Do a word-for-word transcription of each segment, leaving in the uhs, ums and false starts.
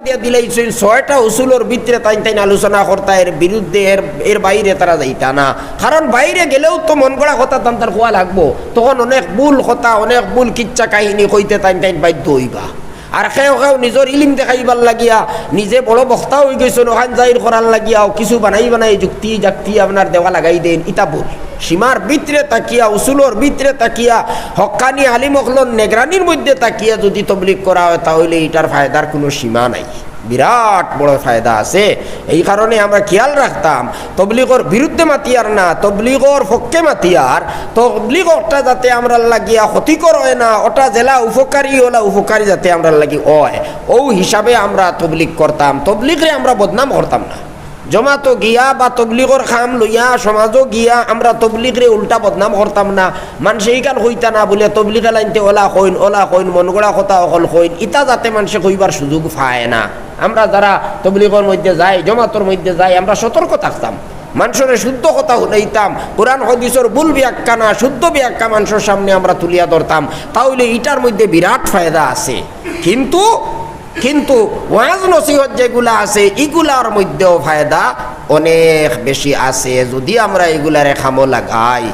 দিয়া দিলাইছইন, ছয়টা উসুলর ভিতরে তাইন তাইন আলোচনা করতা, এর বিরুদ্ধে, এর, এর বাইরে তারা যাইতা না। কারণ বাইরে গেলেও তো মন গড়া কথা তান তার কওয়া লাগবো। তখন অনেক ভুল কথা, অনেক ভুল কিচ্ছা কাহিনী কইতে তাইন তাইন বাধ্য অইবা। আর কেউ কেউ নিজর ইলিম দেখাইবার লাগিয়া, নিজে বড় বক্তা অইগেছইন, অখান জাহির করার লাগিয়াও কিছু বানাই বানাই যুক্তি জাক্তি আপনার দেওয়া লাগাই দেইন, ইতা ভুল। সীমার ভিতরে থাকিয়া, উসুলর ভিতরে থাকিয়া, হক্কানি আলিম অকলর নেগরানির মধ্যে থাকিয়া যুদি তবলিগ করা অয়, তা অইলে ইটার ফায়দার কুনু সীমা নাই, বিরাট বড় ফায়দা আছে। এই কারণে আমরা খিয়াল রাখতাম, তবলিগর বিরুদ্ধে মাতিয়ার না, তবলিগর পক্ষে মাতিয়ার। তবলিগ অকটা যাতে আমরার লাগিয়া ক্ষতিকর অয় না, অটা যেলা উপকারী, অলা উপকারী যাতে আমরার লাগি অয়, অউ হিসাবে আমরা তবলিগ করতাম, তবলিগরে আমরা বদনাম করতাম না। জমাতো গিয়া বা তবলিগর কাম লইয়া সমাজো গিয়া আমরা তবলিগরে উল্টা বদনাম করতাম না। মানষে ইখান কইতা না বুলে তবলিগ আলাইন্তে অলা কইন, অলা কইন, মনগড়া কথা অকল কইন, ইতা যাতে মানষে কইবার সুযোগ পায় না। আমরা যারা তবলিগর মধ্যে যাই, জমাতর মধ্যে যাই, আমরা সতর্ক থাকতাম, মানষরে শুদ্ধ কথা হুনাইতাম, কোরআন হাদিসর ভুল ব্যাখ্যা না, শুদ্ধ ব্যাখ্যা মানষর সামনে আমরা তুলিয়া ধরতাম, তা অইলে ইটার মধ্যে বিরাট ফায়দা আছে। কিন্তু কিন্তু ওয়াজ নসিহত যেগুলা আছে, ইগুলার মধ্যেও ফায়দা অনেক বেশি আছে, যুদি আমরা ইগুলারে কামো লাগাই।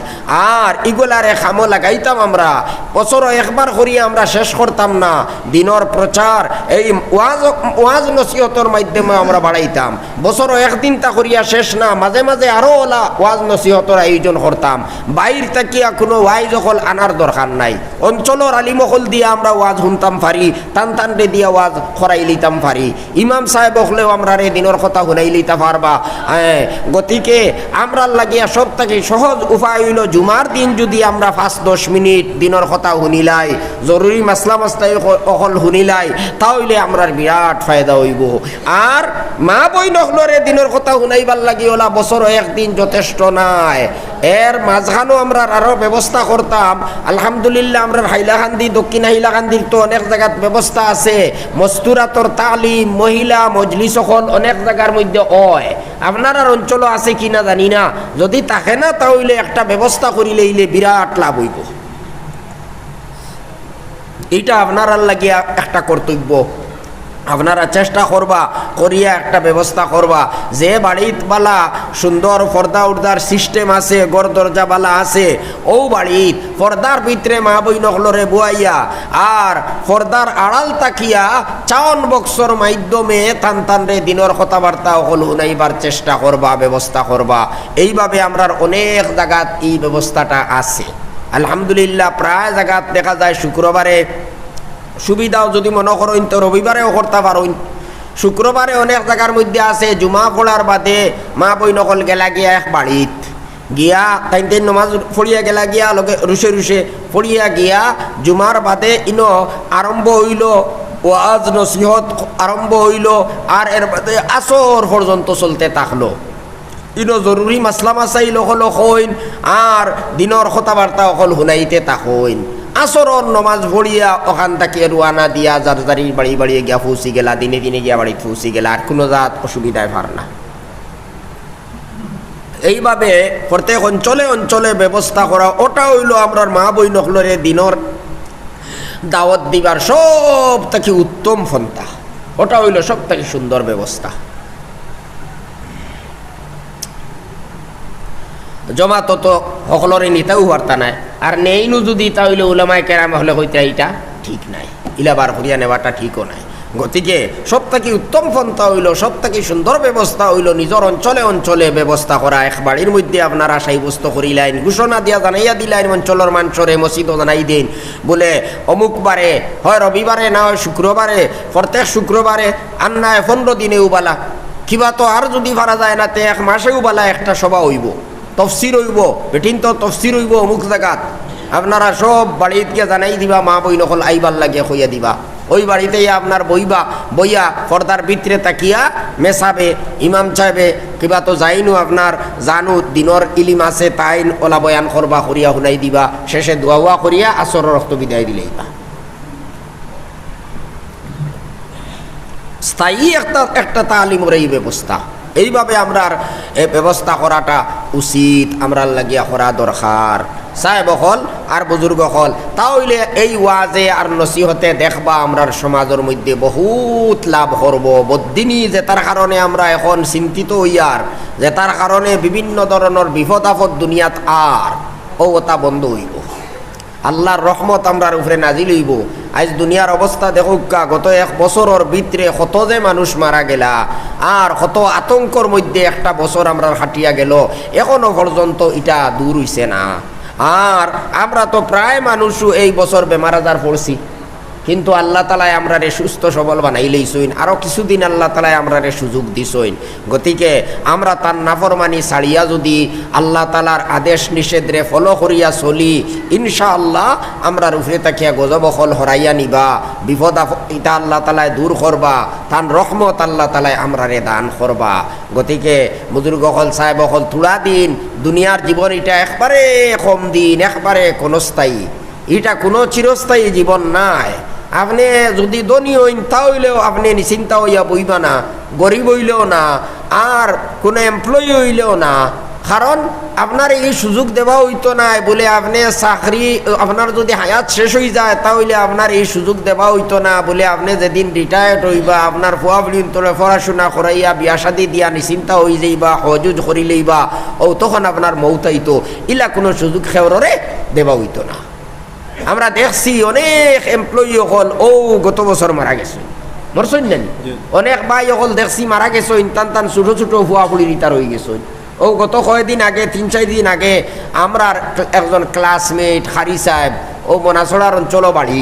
আর ইগুলারে কামো লাগাইতাম আমরা, বছরো একবার করিয়া আমরা শেষ করতাম না। দিনর প্রচার, এই ওয়াজ, ওয়াজ নসিহতর মাধ্যমে আমরা বাড়াইতাম। বছরো একদিন তা করিয়া শেষ না, মাঝে মাঝে আরো অলা ওয়াজ নসিহতর আয়োজন করতাম। বাইর থাকিয়া কুনু ওয়াইজ অকল আনার দরকার নাই। অঞ্চলর আলিম অকল দিয়া আমরা ওয়াজ হুনতাম পারি, তান তানরে দিয়া ওয়াজ করাই লিতাম পারি। ইমাম সাহেব অকলেও আমরারে দিনর কথা হুনাই লিতা পারবা। হ্যাঁ, গতিকে আমরার লাগিয়া সব থাকি সহজ উপায় অইলো, জুমার দিন যুদি আমরা পাঁচ দশ মিনিট দিনর কথা হুনিলাই, জরুরি মাসলা মাসলাই অক-, অকল হুনিলাই, তা অইলে আমরার বিরাট ফায়দা অইবো। আর মা বইন অকলরে দিনর কথা হুনাইবার লাগি অলা বছরো একদিন যথেষ্ট নায়, এর মাঝখানো আমরার আরো ব্যবস্থা করতাম। আলহামদুলিল্লাহ, আমরার হাইলাকান্দি, দক্ষিণ হাইলাকান্দির তো অনেক জাগাত ব্যবস্থা আছে। মস্তুরাতর তালিম, মহিলা মজলিস অকল অনেক জাগার মধ্যে অয়। আপনারার অঞ্চলো আছে কি না জানি না, যুদি থাকে না, তা অইলে একটা ব্যবস্থা করিলাইলে বিরাট লাভ অইবো। ইটা আপনারার লাগিয়া একটা কর্তব্য। আপনারা চেষ্টা করবা, করিয়া একটা ব্যবস্থা করবা। যে বাড়িত বালা সুন্দর পর্দা উর্দার system আছে, ঘর দরজা বালা আছে, অউ বাড়িত পর্দার ভিতরে মা বইন অকলরে বওয়াইয়া আর পর্দার আড়াল থাকিয়া sound boxর মাধ্যমে তান তানরে দিনর কথাবার্তা অকল হুনাইবার চেষ্টা করবা, ব্যবস্থা করবা। এইভাবে আমরার অনেক জাগাত এই ব্যবস্থাটা আছে। আলহামদুলিল্লাহ, প্রায় জাগাত দেখা যায় শুক্রবারে সুবিধাও যুদি মনো করইন তো রবিবারেও করতা পারইন। শুক্রবারে অনেক জাগার মধ্যে আছে, জুমা পড়ার বাদে মা বইন অকল গেলা গিয়া এক বাড়িত গিয়া, তাইন তাইন নমাজ পড়িয়া গেলা গিয়া, লগে রুশে রুশে পড়িয়া গিয়া, জুমার বাদে ইনো আরম্ভ অইলো, ওয়াজ নসিহত আরম্ভ অইলো, আর এর বাদে আসর পর্যন্ত চলতে থাকলো। ইনো জরুরি মাসলা মাসাইল অকল কইন, আর দিনর কথাবার্তা অকল হুনাইতে থাকইন। আসরর নমাজ পড়িয়া অখান থাকি রওয়ানা দিয়া যার যারির বাড়ি বাড়িয়ে গিয়া পৌঁছি গেলা, দিনে দিনে গিয়া বাড়িত পৌঁছি গেলা, আর কুনু জাত অসুবিধায় পার না। এইভাবে প্রত্যেক অঞ্চলে অঞ্চলে ব্যবস্থা করা, ওটা অইলো আমরার মা বইন অকলরে দিনর দাওয়াত দিবার সব থাকি উত্তম পন্থা। ওটা অইলো সব থাকি সুন্দর ব্যবস্থা। জমাতো তো হকলরে নিতাউ পারতা নায়, আর নেইনও যুদি তা অইলে উলামায়ে কেরাম অকলে কইতা ইটা ঠিক নায়, ইলা বার করিয়া নেওয়াটা ঠিকও নায়। গতিকে সব থাকি উত্তম পন্থা অইলো, সব থাকি সুন্দর ব্যবস্থা অইলো নিজর অঞ্চলে অঞ্চলে ব্যবস্থা করা। এক বাড়ির মধ্যে আপনারা সাব্যস্ত করিলাইন, ঘোষণা দিয়া জানাইয়া দিলাইন, অঞ্চলর মানষরে মসজিদো জানাই দেইন, বুলে অমুক বারে, হয় রবিবারে না হয় শুক্রবারে, প্রত্যেক শুক্রবারে, আর নায় পনরো দিনেউ বালা, কিবা তো আর যুদি পারা যায় না, তে এক মাসেউ বালা একটা সভা অইবো, তফসির অইবো, বেটিন তো তফসির অইবো অমুক জাগাত। আপনারা সব বাড়িত গিয়া জানাই দিবা, মা বইন অকল আইবার লাগিয়া কইয়া দিবা। ওই বাড়িতে ইয়া আপনার বইবা, বইয়া পর্দার ভিতরে তাকিয়া মেসাবে, ইমাম সাহেবে, কিবা তো যাইনও আপনার জানু দিনর ইলিম আছে, তাইন ওলা বয়ান করবা, করিয়া হুনাই দিবা, শেষে দোয়া উয়া করিয়া আসরর অক্ত বিদায় দিলাইবা। স্থায়ী একটা, একটা তালিমর এই ব্যবস্থা। এইভাবে আমরার এ ব্যবস্থা করাটা উচিত, আমরার লাগিয়া করা দরকার। সাহেব অকল আর বুজুর্গ অকল, তা অইলে এই ওয়াজে আর নসিহতে দেখবা আমরার সমাজর মধ্যে বহুত লাভ করবো। বদিনী যেটার কারণে আমরা এখন চিন্তিত অইয়ার, যেটার কারণে বিভিন্ন ধরনর বিপদ আপদ দুনিয়াত আর, অউ ওটা বন্ধ অইবো। আল্লার রহমত আমরার উপরে নাজিল অইবো। আইজ দুনিয়ার অবস্থা দেখউক্কা, গত এক বছরর ভিতরে কত যে মানুষ মারা গেলা, আর কত আতঙ্কর মধ্যে একটা বছর আমরার কাটিয়া গেল, এখনো পর্যন্ত ইটা দূর অইছে না। আর আমরা তো প্রায় মানুষও এই বছর বেমার আজার পড়ছি, কিন্তু আল্লাহ তালায় আমরারে সুস্থ সবল বানাইলাইছইন, আরো কিছুদিন আল্লাহ তালায় আমরারে সুযোগ দিছইন। গতিকে আমরা তার নাফরমানি ছাড়িয়া যদি আল্লাহ তালার আদেশ নিষেধরে ফলো করিয়া চলি, ইনশাআল্লাহ আমরার উপরে থাকিয়া গজব অকল হরাইয়া নিবা, বিপদ আপদ ইটা আল্লাহ তালায় দূর করবা, তান রহমত আল্লাহ তালায় আমরারে দান করবা। গতিকে বুজুর্গ অকল, সাহেব অকল, থুড়া দিন, দুনিয়ার জীবন ইটা একবারে কম দিন, একবারে ক্ষণস্থায়ী, ইটা কুনু চিরস্থায়ী জীবন নায়। আপনে যদি ধনী অইন, তা অইলেও আপনে নিশ্চিন্তা অইয়া বইবা না, গরিব অইলেও না, আর কুনু এমপ্লয়ি অইলেও না। কারণ আপনারে ই সুযোগ দেওয়া অইতো নায় বুলে আপনে চাকরি, আপনার যদি হায়াত শেষ অইযায়, তা অইলে আপনারে ই সুযোগ দেওয়া অইতো না বুলে আপনে যেদিন রিটায়ার্ড অইবা, আপনার ফুয়া ফুড়িন্তরে পড়াশুনা করাইয়া বিয়া শাদি দিয়া নিশ্চিন্তা অইযাইবা, হজ উজ করিলাইবা, অউ তখন আপনার মউত আইতো। ইলা কুনু সুযোগ কেউররে দেওয়া অইতো না। আমরা দেখছি অনেক এমপ্লয়ি অকল অউ গত বছর মারা গেছইন, মরছইন না নি? জি। অনেক ভাই অকল দেখছি মারা গেছইন, তান তান ছোট ছোট ফুয়া ফুড়ি ইতার অইগেছইন। অউ গত কয়দিন আগে, তিন চাইর দিন আগে, আমরার একজন ক্লাসমেট কারি সাহেব, অউ মনাছড়ার অঞ্চলো বাড়ি,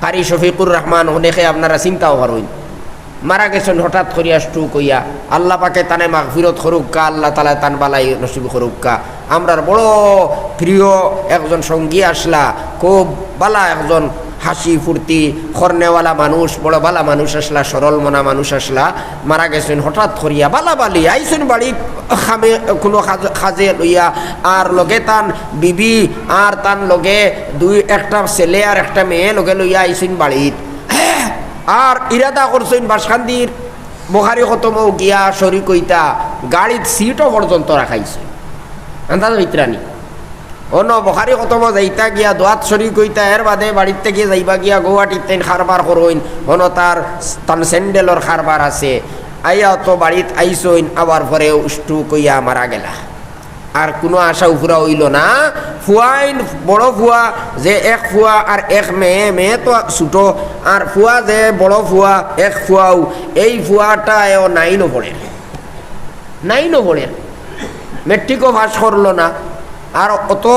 কারি শফিকুর রহমান, অনেকে আপনারা চিন্তাও করইন, মারা গেছইন হঠাৎ করিয়া স্ট্রোক অইয়া। আল্লাহ পাকে তানে মাগফিরত করউক্কা, আল্লাহ তালায় তান বালাই নসিব করউক্কা। আমরার বড় প্রিয় একজন সঙ্গী আছলা, খুব বালা একজন হাসি ফুর্তি করনেওয়ালা মানুষ, বড় বালা মানুষ আছলা, সরল মনা মানুষ আছলা, মারা গেছইন হঠাৎ করিয়া। বালা বালি আইছইন বাড়িত, কামে কুনু কাজ-, কাজে লইয়া, আর লগে তান বিবি, আর তান লগে দুই, একটা ছেলে আর একটা মেয়ে লগে লইয়া আইছইন বাড়িত। আর ইরাদা করছইন বাসকান্দির বুখারি খতমো গিয়া শরিক অইতা, গাড়িত সিটও পর্যন্ত রাখাইছইন। আন্দাজ অইতরা নি? অনো বুখারি খতমো যাইতা গিয়া দোয়াত শরিক অইতা, এর বাদে বাড়িত থাকি যাইবা গিয়া গৌহাটিত তাইন কারবার করইন, অনো তার, তান স্যান্ডেলর কারবার আছে। আইয়া তো বাড়িত আইছইন, আওয়ার পরে স্ট্রোক অইয়া মারা গেলা। আর কুনু আশা উফরা অইলো না। ফুয়াইন, বড় ফুয়া, যে এক ফুয়া আর এক মেয়ে, মেয়ে তো ছোট, আর ফুয়া যে বড় ফুয়া, এক ফুয়াও, এই ফুয়াটা এও নাইনও পড়ের, নাইনও পড়ের, ম্যাট্রিকও পাস করলো না। আর অত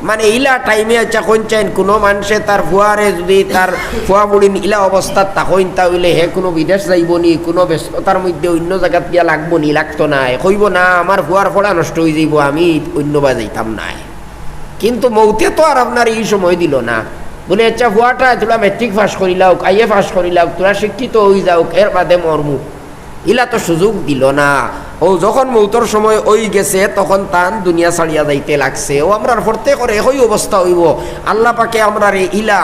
মানে ইলা টাইমে, আচ্ছা, কইন চাইন, কুনু মানষে তার ফুয়ারে যুদি তার ফুয়া ফুড়িন ইলা অবস্থাত থাকইন, তা অইলে হে কুনু বিদেশ যাইবো নি, কুনু ব্যস্ততার মধ্যে অইন্য জাগাত গিয়া লাগবো নি, লাগতো নায়। কইবো, "না, আমার ফুয়ার পড়া নষ্ট অইযাইবো, আমি অইন্যবায় যাইতাম নায়।" কিন্তু মউতে তো আর আপনারে ই সময় দিলো না। বুলে, "আচ্ছা, ফুয়াটা থুড়া ম্যাট্রিক পাস করিলাউক, আইএ পাস করিলাউক, থুড়া শিক্ষিত অইযাউক, এর বাদে মরমু।" ইলা তো সুযোগ দিলো না। অউ যখন মউতর সময় অইগেছে, তখন তান দুনিয়া ছাড়িয়া যাইতে লাগছে। অউ আমরার প্রত্যেকর একই অবস্থা অইবো। আল্লাহ পাকে আমরারে ইলা,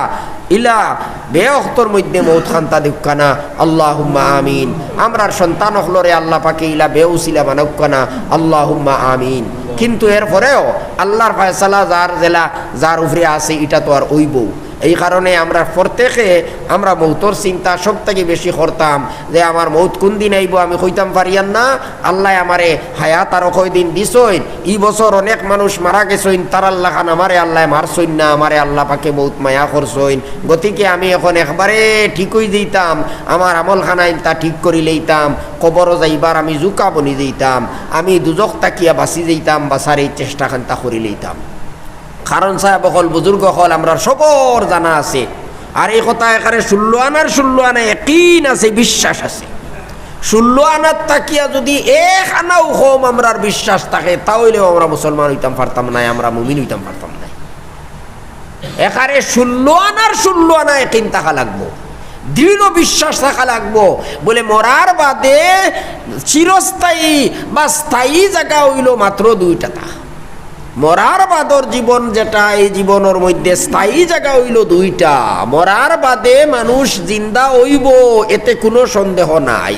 ইলা বেওয়াক্তর মধ্যে মউত খান্তা দেউক্কা না। আল্লাহুম্মা আমিন। আমরার সন্তান অকলরে আল্লাহ পাকে ইলা বেউসিলা বানাউক্কা না। আল্লাহুম্মা আমিন। কিন্তু এর পরেও আল্লাহর ফয়সালা যার জেলা, যার উপরে আছে, ইটা তো আর অইবো। এই কারণে আমরা প্রত্যেকে আমরা মউতর চিন্তা সব থাকি বেশি করতাম, যে আমার মউত কুন দিন আইবো আমি কইতাম পারিয়ার না। আল্লায় আমারে হায়াত আরো কয়দিন দিছইন। ই বছর অনেক মানুষ মারা গেছইন, তারার লাখান আমারে আল্লায় মারছইন না, আমারে আল্লাহ পাকে বউত মায়া করছইন। গতিকে আমি এখন একবারে ঠিক অইযাইতাম, আমার আমলখানা ইনতা ঠিক করিলাইতাম, কবরো যাইবার আমি জুকা বনিযাইতাম, আমি দুজখ থাকিয়া বাচিযাইতাম, বাচার ই চেষ্টা খান্তা করিলাইতাম। কারণ সাহেব অকল, বুজুর্গ অকল, আমরার সবর জানা আছে। আর ই কথা একেবারে ষোল্ল আনার ষোল্ল আনা একিন আছে, বিশ্বাস আছে। ষোল্ল আনাত থাকিয়া যুদি এক আনাও কম আমরার বিশ্বাস থাকে, তা অইলেও আমরা মুসলমান অইতাম পারতাম নায়, আমরা মুমিন অইতাম পারতাম নায়। একেবারে ষোল্ল আনার ষোল্ল আনা একিন থাকা লাগবো, দৃঢ় বিশ্বাস থাকা লাগবো। বুলে মরার বাদে চিরস্থায়ী বা স্থায়ী জাগা অইলো মাত্র দুইটা তা। মরার বাদর জীবন যেটা, এই জীবনর মধ্যে স্থায়ী জাগা অইলো দুইটা। মরার বাদে মানুষ জিন্দা অইবো, এতে কুনু সন্দেহ নাই।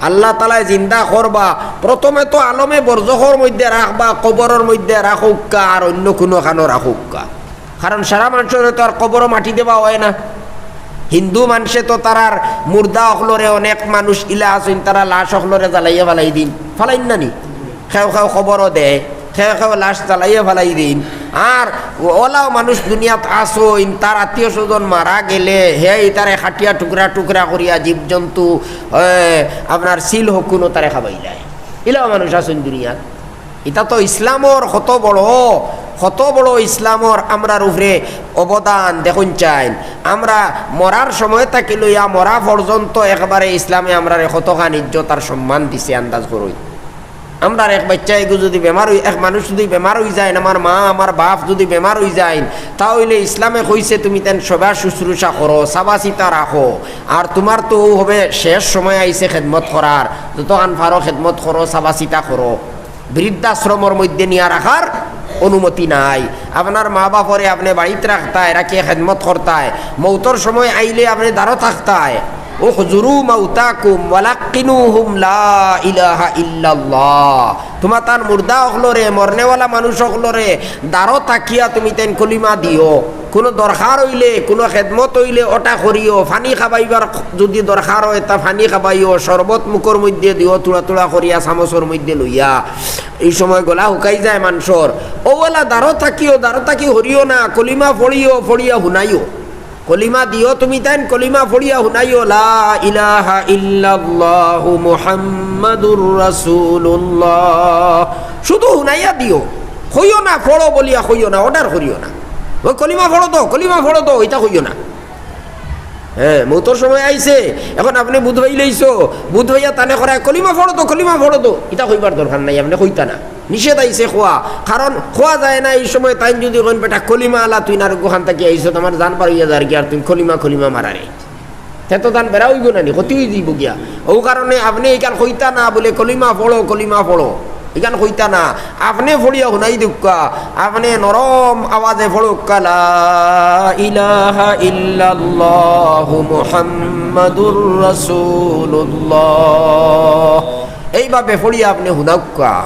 আল্লাহ তাআলায় জিন্দা করবা, প্রথমে তো আলমে বরজখর মধ্যে রাখবা, কবরর মধ্যে রাখউক্কা, আর অইন্য কুনু খানো রাখউক্কা। কারণ সারা মানষরে তো আর কবরো মাটি দেওয়া অয় না। হিন্দু মানষে তো তারার মুর্দা অকলরে, অনেক মানুষ ইলা আছইন, তারা লাশ অকলরে জ্বালাইয়া ফালাই দিন, ফালাইন না নি? কেউ কেউ কবরো দেয়, কেউ কেউ লাশ জ্বালাইয়া ফালাই দিন। আর অলাও মানুষ দুনিয়াত আছইন, তার আত্মীয় স্বজন মারা গেলে হে ইতারে কাটিয়া টুকরা টুকরা করিয়া জীবজন্তু, এ, আপনার সিল হকুনও তারে খাবাইলায়। ইলাও মানুষ আছইন দুনিয়াত। ইটা তো ইসলামর কত বড়, কত বড় ইসলামর আমরার উপরে অবদান দেখইন চাইন। আমরা মরার সময় থাকি লইয়া মরা পর্যন্ত একবারে ইসলামে আমরারে কতখান ইজ্জত আর সম্মান দিছে, আন্দাজ করইন। আমরার এক বাইচ্চা এগু যুদি বেমার অই, এক মানুষ যুদি বেমার অইযাইন, আমার মা, আমার বাপ যুদি বেমার অইযাইন, তা অইলে ইসলামে কইছে, "তুমি তান সেবা শুশ্রূষা করো, চাবা-চিতা রাখো।" আর তুমার তো অউ হবে শেষ সময় আইছে খেদমত করার, যতখান পারো খেদমত করো, চাবা-চিতা করো। বৃদ্ধাশ্রমর মধ্যে নিয়া রাখার অনুমতি নাই। আপনার মা-বাপরে আপনে বাড়িত রাখতায়, রাখিয়া খেদমত করতায়, মউতর সময় আইলে আপনে দারো থাকতায়। "উহজুরু মাউতাকুম ওয়ালাক্কিনুহুম লা ইলাহা ইল্লাল্লাহ।" তুমা তান মুর্দা অকলরে, মরনেওয়ালা মানুষ অকলরে দারো থাকিয়া তুমি তাইন কলিমা দিও। কুনু দরকার অইলে, কুনু খেদমত অইলে ওটা করিও। পানি খাবাইবার যুদি দরকার অয়, তা পানি খাবাইও। শরবত মুখর মধ্যে দিও, থুড়া থুড়া করিয়া চামচর মধ্যে লইয়া। ই সময় গলা হুকাই যায় মানষর। অউলা দারো থাকিও, দারো থাকি হরিও না, কলিমা ফড়িও, ফড়িয়া হুনাইও। কলিমা দিও তুমি তাইন, কলিমা ফড়িয়া হুনাইও, "লা ইলাহা ইল্লাল্লাহু মুহাম্মাদুর রাসূলুল্লাহ।" শুধু হুনাইয়া দিও, কইও না, "ফড়ো" বলিয়া কইও না, order করিও না। "অউ কলিমা ফড়ো তো, কলিমা ফড়ো তো", ইতা কইও না। হে, মউতর সময় আইছে, এখন আপনে বুধ ভাই লইছো, বুধ ভাইয়া তানে করায়, "কলিমা ফড়ো তো, কলিমা ফড়ো তো", ইতা কইবার দরকার নাই, আপনে কইতা না। নিষেধ আইছে কওয়া, কারণ কওয়া যায় না ই সময়। তাইন যুদি কইন, "বেটা, কলিমা আলা, তুই নারকখান থাকি আইছত, আমার জান বার অইয়া যার গি, আর তুই কলিমা কলিমা মারারে।" তে তো তান বেড়া অইবো না নি, ক্ষতি অইযিবো গিয়া। অউ কারণে আপনে ইখান কইতা না বুলে, "কলিমা ফড়ো, কলিমা ফড়ো", ইখান কইতা না। আপনে ফড়িয়া হুনাই দেউক্কা, আপনে নরম আওয়াজে ফড়উক্কা, "লা ইলাহা ইল্লাল্লাহু মুহাম্মাদুর রাসূলুল্লাহ।" এইভাবে ফড়িয়া আপনে হুনাউক্কা।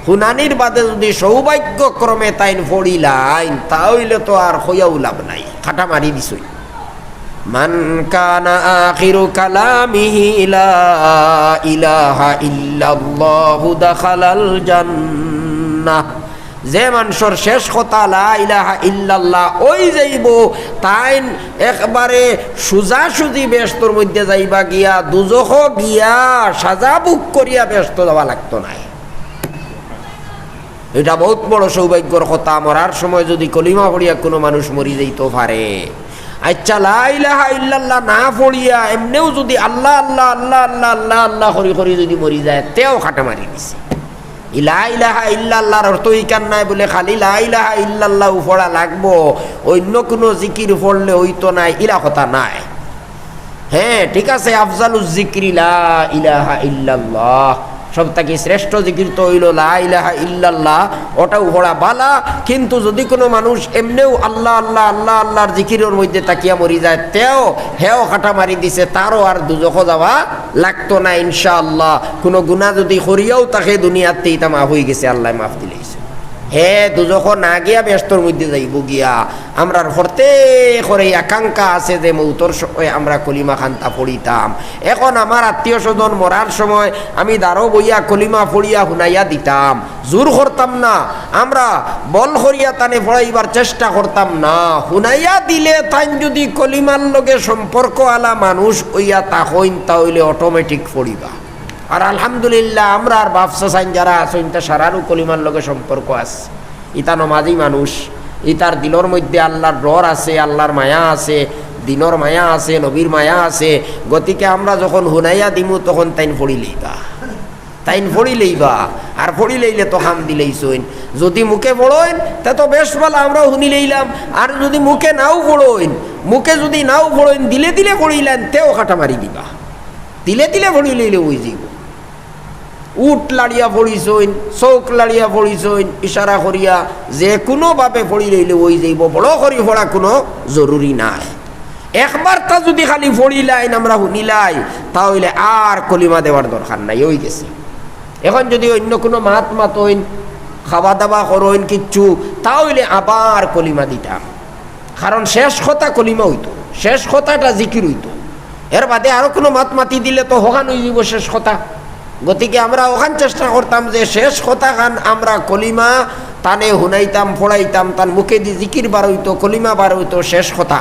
হুনানির বাদে যুদি সৌভাগ্যক্রমে তাইন ফড়িলাইন, তা অইলে তো আর কইয়াও লাভ নাই, কাটা মারি দিছইন। "মান কানা আখিরু কালামিহি লা ইলাহা ইল্লাল্লাহু দাখালাল জান্নাহ।" যে মানষর শেষ কথা লা ইলাহা ইল্লাল্লাহ অইযাইবো, তাইন একবারে সুজাসুজি বেহেস্তর মধ্যে যাইবা গিয়া, দুজখো গিয়া সাজা ভোগ করিয়া বেহেস্তো যাওয়া লাগতো নায়। ইটা বউত বড় সৌভাগ্যর কথা। মরার সময় যুদি কলিমা ফড়িয়া কুনু মানুষ মরি যাইতো পারে। আইচ্ছা, লা ইলাহা ইল্লাল্লাহ না ফড়িয়া এমনেউ যুদি আল্লাহ, আল্লাহ, আল্লাহ, আল্লাহ, আল্লাহ, আল্লাহ করি করি যুদি মরি যায়, তেও কাটা মারি দিছে। ই লা ইলাহা ইল্লাল্লাহর অর্থ ইখান নায় বুলে খালি লা ইলাহা ইল্লাল্লাহু ফড়া লাগবো, অইন্য কুনু জিকির ফড়লে অইতো নায়, ইলা কথা নায়। হে, ঠিক আছে, আফজালুজ জিকরি লা ইলাহা ইল্লাল্লাহ। সব থাকি শ্রেষ্ঠ জিকির তো অইলো লা ইলাহা ইল্লাল্লাহ, ওটাও ফড়া বালা। কিন্তু যুদি কুনু মানুষ এমনেউ আল্লাহ, আল্লাহ, আল্লাহ, আল্লাহর জিকিরর মধ্যে থাকিয়া মরি যায়, তেও, হেও কাটা মারি দিছে, তারও আর দুজখো যাওয়া লাগতো না ইনশাআল্লাহ। কুনু গুনা যুদি করিয়াও থাকে দুনিয়াতে, ইতা মাফ অইগেছে, আল্লায় মাফ দিলাইছে। হে দুজখো না গিয়া বেহেস্তর মধ্যে যাইবো গিয়া। আমরার প্রত্যেকরই আকাঙ্ক্ষা আছে যে মউতর সময় আমরা কলিমা খান্তা ফড়িতাম। এখন আমার আত্মীয় স্বজন মরার সময় আমি দারো বইয়া কলিমা ফড়িয়া হুনাইয়া দিতাম, জুর করতাম না, আমরা বল করিয়া তানে ফড়াইবার চেষ্টা করতাম না। হুনাইয়া দিলে তাইন যুদি কলিমার লগে সম্পর্ক আলা মানুষ অইয়া থাকইন, তা অইলে automatic ফড়িবা। আর আলহামদুলিল্লাহ, আমরার বাপ চাচাইন যারা আছইন, তা সারারও কলিমার লগে সম্পর্ক আছে। ইতা নমাজি মানুষ, ইতার দিলর মধ্যে আল্লাহর ডর আছে, আল্লাহর মায়া আছে, দিনর মায়া আছে, নবীর মায়া আছে। গতিকে আমরা যখন হুনাইয়া দিমু, তখন তাইন ফড়ি লইবা, তাইন ফড়ি লইবা। আর ফড়ি লইলে তো কাম দিলাইছইন। যুদি মুখে ফড়ইন, তে তো বেশ বালা, আমরাও হুনি লইলাম। আর যুদি মুখে নাও ফড়ইন, মুখে যুদি নাও ফড়ইন, দিলে দিলে ফড়িলাইন, তেও কাটা মারি দিবা। দিলে দিলে ফড়ি লইলে অইযিবো। উঠ লাড়িয়া ফড়িছইন, চউখ লাড়িয়া ফড়িছইন, ইশারা করিয়া যে কুনুভাবে ফড়ি লইলে অইযিবো, বড় করি ফড়া কুনু জরুরি নাই। একবারতা যুদি খালি পড়িলাইন, আমরা হুনিলাই, তা অইলে আর কলিমা দেওয়ার দরকার নাই, অইগেছে। এখন যুদি অইন্য কুনু মাত মাতইন, খাওয়া দাওয়া করইন কিচ্ছু, তা অইলে আবার কলিমা দিতাম। কারণ শেষ কথা কলিমা অইতো, শেষ কথাটা জিকির অইতো। এর বাদে আরো কুনু মাত মাতি দিলে তো হখান অইযিবো শেষ কথা। গতিকে আমরা অখান চেষ্টা করতাম যে শেষ কথাখান আমরা কলিমা তানে হুনাইতাম, পড়াইতাম, তান মুখেদি জিকির বার অইতো, কলিমা বার অইতো, শেষ কথা।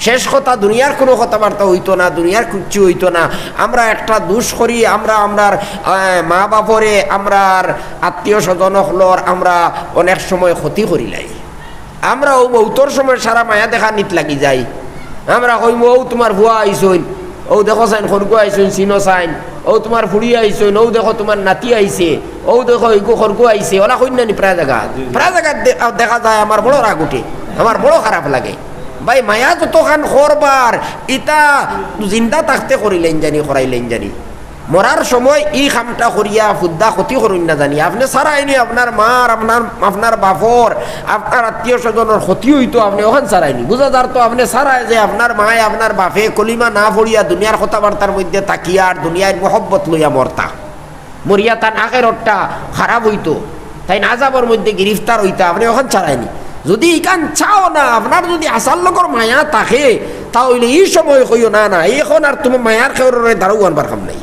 শেষ কথা, দুনিয়ার কুনু কথাবার্তা অইতো না, দুনিয়ার কিচ্ছু অইতো না। আমরা একটা দোষ করি, আমরা আমরার, আহ, মা বাপরে, আমরার আত্মীয় স্বজন অকলর আমরা অনেক সময় ক্ষতি করিলাই। আমরা অউ মউতর সময় সারা মায়া দেখানিত লাগি যাই। আমরা কইমু, "অউ তুমার ফুয়া আইছইন, অউ দেখো চাইন, খরগু আইছইন, চিনো চাইন, অউ তুমার ফুড়ি আইছইন, অউ দেখো তুমার নাতি আইছে, অউ দেখো ইগু খরগু আইছে।" অলা কইন না নি প্রায় জাগাত? প্রায় জাগাত দে-, দেখা যায়, আমার বড় রাগ উঠে, আমার বড় খারাপ লাগে। ভাই, মায়া যতখান করবার, ইতা জিন্দা থাকতে করিলাইন জানি, করাইলাইন জানি। মরার সময় ই কামটা করিয়া হুদ্দা ক্ষতি করইন না জানি। আপনে ছাড়াইনি আপনার মার, আপনার, আপনার বাপর, আপনার আত্মীয় স্বজনর ক্ষতি অইতো, আপনে অখান ছাড়াইনি। বুঝা যার তো আপনে ছাড়ায় যে আপনার মায়, আপনার বাপে কলিমা না পড়িয়া দুনিয়ার কথাবার্তার মধ্যে থাকিয়া আর দুনিয়ার মহব্বত লইয়া মরতা। মরিয়া তান আখেরতটা খারাপ অইতো, তাইন আজাবর মধ্যে গিরিফতার অইতা, আপনে অখান ছাড়াইনি। যুদি ইখান চাও না, আপনার যুদি আছার লগর মায়া থাকে, তা অইলে ই সময় কইও, "না, না, এখন আর তুমি মায়ার খেউররে দারু আনবার কাম নাই।"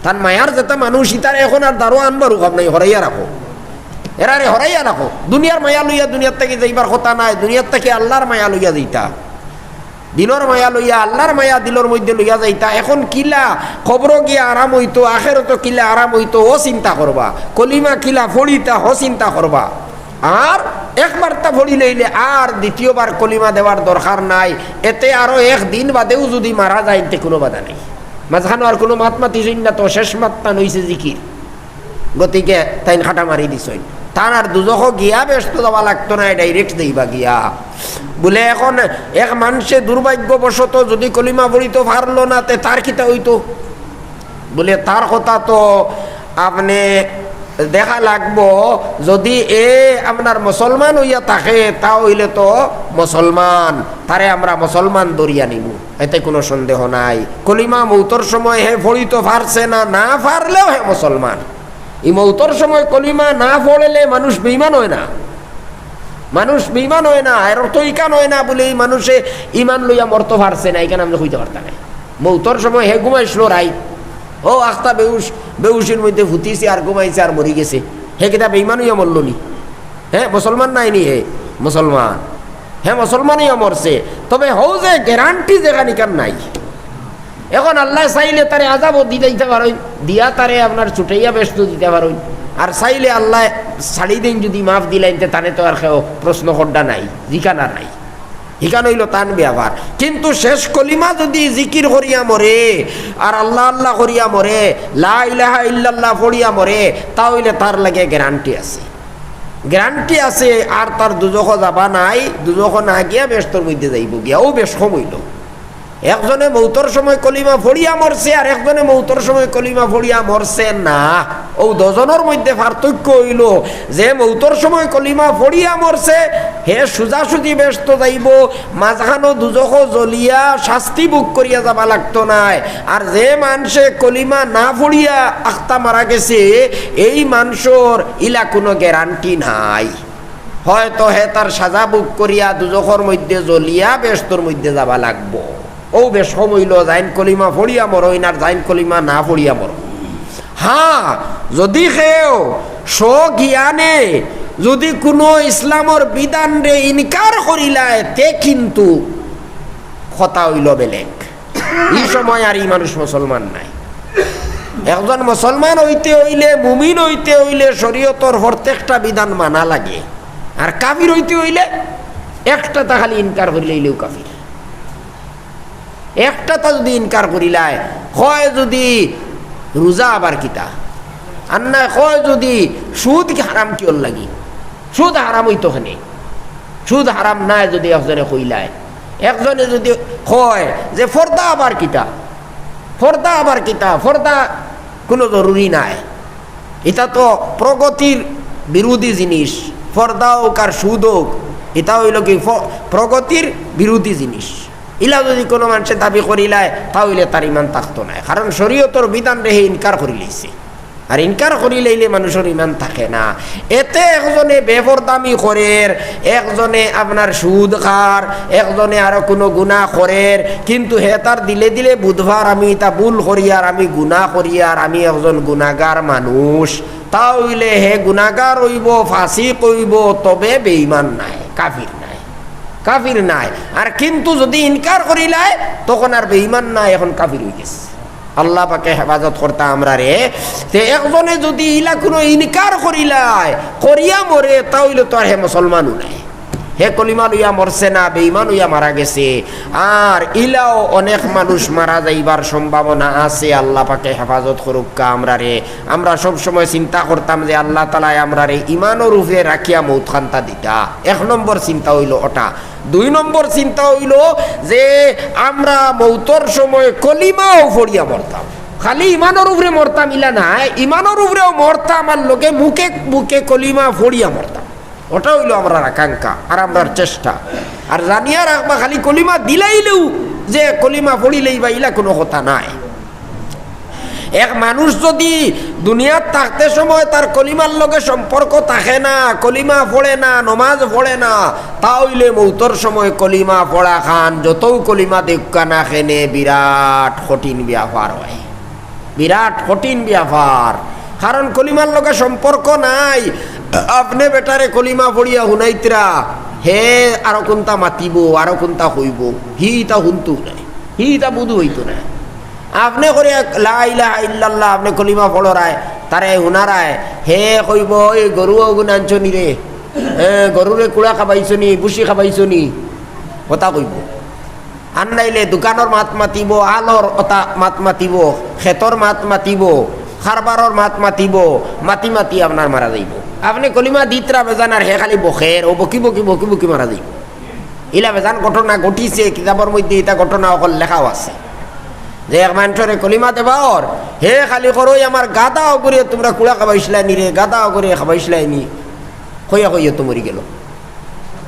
তান মায়ার যেতা মানুষ, ইতারে এখন আর দারু আনবারও কাম নাই, হরাইয়া রাখো। এরারে হরাইয়া রাখো। দুনিয়ার মায়া লইয়া দুনিয়ার থাকি যাইবার কথা নায়, দুনিয়ার থাকি আল্লার মায়া লইয়া যাইতা। দিলর মায়া লইয়া, আল্লার মায়া দিলর মধ্যে লইয়া যাইতা। এখন কিলা কবরো গিয়া আরাম অইতো, আখেরতো কিলা আরাম অইতো, অউ চিন্তা করবা। কলিমা কিলা পড়িতা, অউ চিন্তা করবা। আর একবারতা পড়িলাইলে আর দ্বিতীয়বার কলিমা দেওয়ার দরকার নাই। এতে আরো এক দিন বাদেও যুদি মারা যাইন, তে কুনু বাধা নাই। মাঝখানো আর কুনু মাত মাতিছইন না তো, শেষ মাতটা অইছে জিকির। গতিকে তাইন কাটা মারি দিছইন। তান আর দুজখো গিয়া বেহেস্তো যাওয়া লাগতো নায়, direct যাইবা গিয়া। বুলে, এখন এক মানষে দুর্ভাগ্যবশত যুদি কলিমা পড়িতো পারলো না, তে তার কিতা অইতো? বুলে, তার কথা তো আপনে দেখা লাগবো, যুদি এ আপনার মুসলমান অইয়া থাকে, তা অইলে তো মুসলমান, তারে আমরা মুসলমান ধরিয়া নিমু। এতে কুনু সন্দেহ নাই। কলিমা মউতর সময় হে পড়িতো পারছে না, না পারলেও হে মুসলমান। ই মউতর সময় কলিমা না পড়লে মানুষ বেঈমান অয় না, মানুষ বেঈমান অয় না। এর অর্থ ইখান অয় না বুলে ই মানুষে ইমান লইয়া মরতো পারছে না, ইখান আমরা কইতা পারতাম নায়। মউতর সময় হে ঘুমাইছিল রাইত, অউ আখতা বেহুশ, বেহুশির মধ্যে ফুতিছে আর ঘুমাইছে আর মরি গেছে, হে কিতা বেঈমান অইয়া মরলো নি? হে মুসলমান নায় নি? হে মুসলমান, হে মুসলমান অইয়া মরছে। তবে হউ যে গ্যারান্টি যেখান ইখান নাই। এখন আল্লায় চাইলে তারে আজাবও দি দিতা পারইন, দিয়া তারে আপনার ছুটাইয়া বেহেস্তো দিতা পারইন, আর চাইলে আল্লায় ছাড়ি দেইন, যুদি মাফ দিলাইন, তে তানে তো আর কেউ প্রশ্ন করডা নাই, জিকানা নাই। ইখান অইলো তান ব্যাপার। কিন্তু শেষ কলিমা যুদি জিকির করিয়া মরে, আর আল্লা আল্লা করিয়া মরে, লা ইলাহা ইল্লাল্লাহ পড়িয়া মরে, তা অইলে তার লাগি গ্যারান্টি আছে, গ্যারান্টি আছে। আর তার দুজখো যাবা নাই, দুজখো না গিয়া বেহেস্তর মধ্যে যাইবো গিয়া, অউ বেশ কম অইলো। একজনে মউতর সময় কলিমা পড়িয়া মরছে, আর একজনে মউতর সময় কলিমা পড়িয়া মরছে না। অউ দুইজনর মধ্যে পার্থক্য অইলো, যে মউতর সময় কলিমা পড়িয়া মরছে, হে সুজাসুজি বেহেস্তো যাইবো, মাঝখানো দুজখো জ্বলিয়া শাস্তি ভোগ করিয়া যাবা লাগতো নায়। আর যে মানষে কলিমা না পড়িয়া আখতা মারা গেছে, এই মানষর ইলা কুনু গ্যারান্টি নাই। হয়তো হে তার সাজা ভোগ করিয়া দুজখর মধ্যে জ্বলিয়া বেহেস্তর মধ্যে যাবা লাগবো। অউ বেশ কম অইলো, যাইন কলিমা পড়িয়া মরইন আর যাইন কলিমা না পড়িয়া মরইন। হ্যাঁ, যুদি কেউ স্বজ্ঞানে যুদি কুনু ইসলামর বিধানরে ইনকার করিলায়, তে কিন্তু কথা অইলো বেলেগ। ই সময় আর ই মানুষ মুসলমান নায়। একজন মুসলমান অইতে অইলে, মুমিন অইতে অইলে শরীয়তর প্রত্যেকটা বিধান মানা লাগে। আর কাফির অইতে অইলে একটাতা খালি ইনকার করিলাইলেউ কাফির। একটাতা যুদি ইনকার করিলায়, কয় যুদি রোজা আবার কিতা, আর নায় কয় যুদি সুদ হারাম কিওর লাগি, সুদ হারাম অইতো কেনে, সুদ হারাম নায় যুদি একজনে কইলায়, একজনে যুদি কয় যে পর্দা আবার কিতা, পর্দা আবার কিতা, পর্দা কুনু জরুরি নায়, ইতা তো প্রগতির বিরোধী জিনিস, পর্দা অউক আর সুদ অউক, ইতা অইলো কি প-, প্রগতির বিরোধী জিনিস। ইলা যুদি কুনু মানষে দাবি করিলায়, তা অইলে তার ইমান থাকতো নায়, কারণ শরীয়তর বিধানরে হে ইনকার করিলাইছে। আর ইনকার করিলাইলে মানুষর ইমান থাকে না। এতে একজনে বেপরদামি করের, একজনে আপনার সুদ খার, একজনে আরো কুনু গুনা করের, কিন্তু হে তার দিলে দিলে বুধবার আমি ইতা ভুল করিয়ার, আমি গুনা করিয়ার, আমি একজন গুনাগার মানুষ, তা অইলে হে গুনাগার অইবো, ফাসিক অইবো, তবে বেঈমান নায়, কাফির নায়, কাফির নায়। আর কিন্তু যুদি ইনকার করিলায়, তখন আর বেঈমান নায়, এখন কাফির অইগেছে। আল্লাহ পাকে হেফাজত করতা আমরারে। তে একজনে যুদি ইলা কুনু ইনকার করিলায়, করিয়া মরে, তা অইলে তো আর হে মুসলমানও নায়। হে কলিমা লইয়া মরছে না, বেঈমান অইয়া মারা গেছে। আর ইলাও অনেক মানুষ মারা যাইবার সম্ভাবনা আছে, আল্লাহ পাকে হেফাজত করুক্কা আমরারে। আমরা সব সময় চিন্তা করতাম যে আল্লাহ তাআলায় আমরারে ইমানর উপরে রাখিয়া মউত খান্তা দিতা। এক নম্বর চিন্তা অইলো ওটা। দুই নম্বর চিন্তা অইলো যে আমরা মউতর সময় কলিমাও পড়িয়া মরতাম। খালি ইমানর উপরে মরতাম ইলা নায়, ইমানর উপরেও মরতাম আর লগে মুখে মুখে কলিমা পড়িয়া মরতাম। ওটা অইলো আমরার আকাঙ্ক্ষা আর আমরার চেষ্টা। আর জানিয়া রাখবা, খালি কলিমা দিলাইলেউ যে কলিমা পড়িলাইবা, ইলা কুনু কথা নায়। এক মানুষ যুদি দুনিয়াত থাকতে সময় তার কলিমার লগে সম্পর্ক থাকে না, কলিমা পড়ে না, নমাজ পড়ে না, তা অইলে মউতর সময় কলিমা পড়া খান, যতউ কলিমা দেউক্কা না কেনে, বিরাট কঠিন ব্যাপার অয়, বিরাট কঠিন ব্যাপার। কারণ কলিমার লগে সম্পর্ক নাই। আপনে বেটারে কলিমা পড়িয়া হুনাইতরা, হে আরো কুনতা মাতিবো, আরো কুনতা কইবো, হি ইতা হুনতো নায়, হি ইতা বুঝ অইতো নায়। আপনে করি এক লা ইলাহা ইল্লাল্লাহ, আপনে কলিমা পড়রায়, তারে হুনারায়, হে কইবো, "ওই গরু অগুন আনছো নি রে? এ, গরুরে কুড়া খাবাইছো নি, বুসি খাবাইছো নি?" কথা কইবো। আর নাইলে দোকানর মাত মাতিবো, আলর অতা মাত মাতিবো, খেতর মাত মাতিবো, কারবারর মাত মাতিবো, মাতি মাতি আপনার মারা যাইবো। আপনে কলিমা দিতরা বেজান আর হে খালি বকের, অউ বকি বকি বকি বকি মারা যাইবো। ইলা বেজান ঘটনা ঘটিছে, কিতাবর মধ্যে ইতা ঘটনা অকল লেখাও আছে। যে এক মানষরে কলিমা দেবা অর, হে খালি কর, "ওই আমার গাধা অগুরে তুমরা কুড়া খাবাইছলায় নি রে, গাধা অগুরে খাবাইছলায় নি?" কইয়া কইয়া তো মরি গেলো।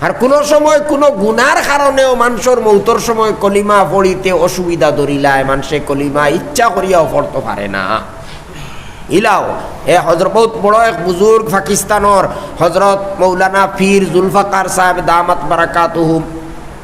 আর কুনু সময় কুনু গুনার কারণেও মানষর মউতর সময় কলিমা পড়িতে অসুবিধা ধরিলায়, মানষে কলিমা ইচ্ছা করিয়াও পড়তো পারে না। ইলাও, এ হজর-, বউত বড় এক বুজুর্গ পাকিস্তানর হজরত মৌলানা পীর জুলফাকার সাহেব দামাত বারাকাতুহুম।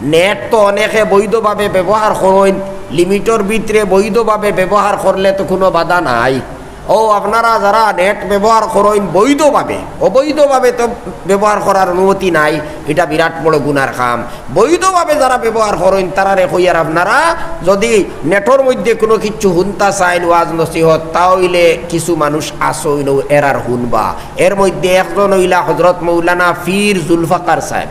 নেট তো অনেকে বৈধভাবে ব্যবহার করইন, লিমিটর ভিতরে বৈধভাবে ব্যবহার করলে তো কুনু বাধা নাই। অউ আপনারা যারা নেট ব্যবহার করইন বৈধভাবে, অবৈধভাবে তো ব্যবহার করার অনুমতি নাই, ইটা বিরাট বড় গুনার কাম। বৈধভাবে যারা ব্যবহার করইন, তারারে কইয়ার আপনারা যুদি নেটর মধ্যে কুনু কিচ্ছু হুনতা চাইন, ওয়াজ নসিহত, তা অইলে কিছু মানুষ আছইন অউ এরার হুনবা। এর মধ্যে একজন অইলা হজরত মৌলানা পীর জুলফাকার সাহেব।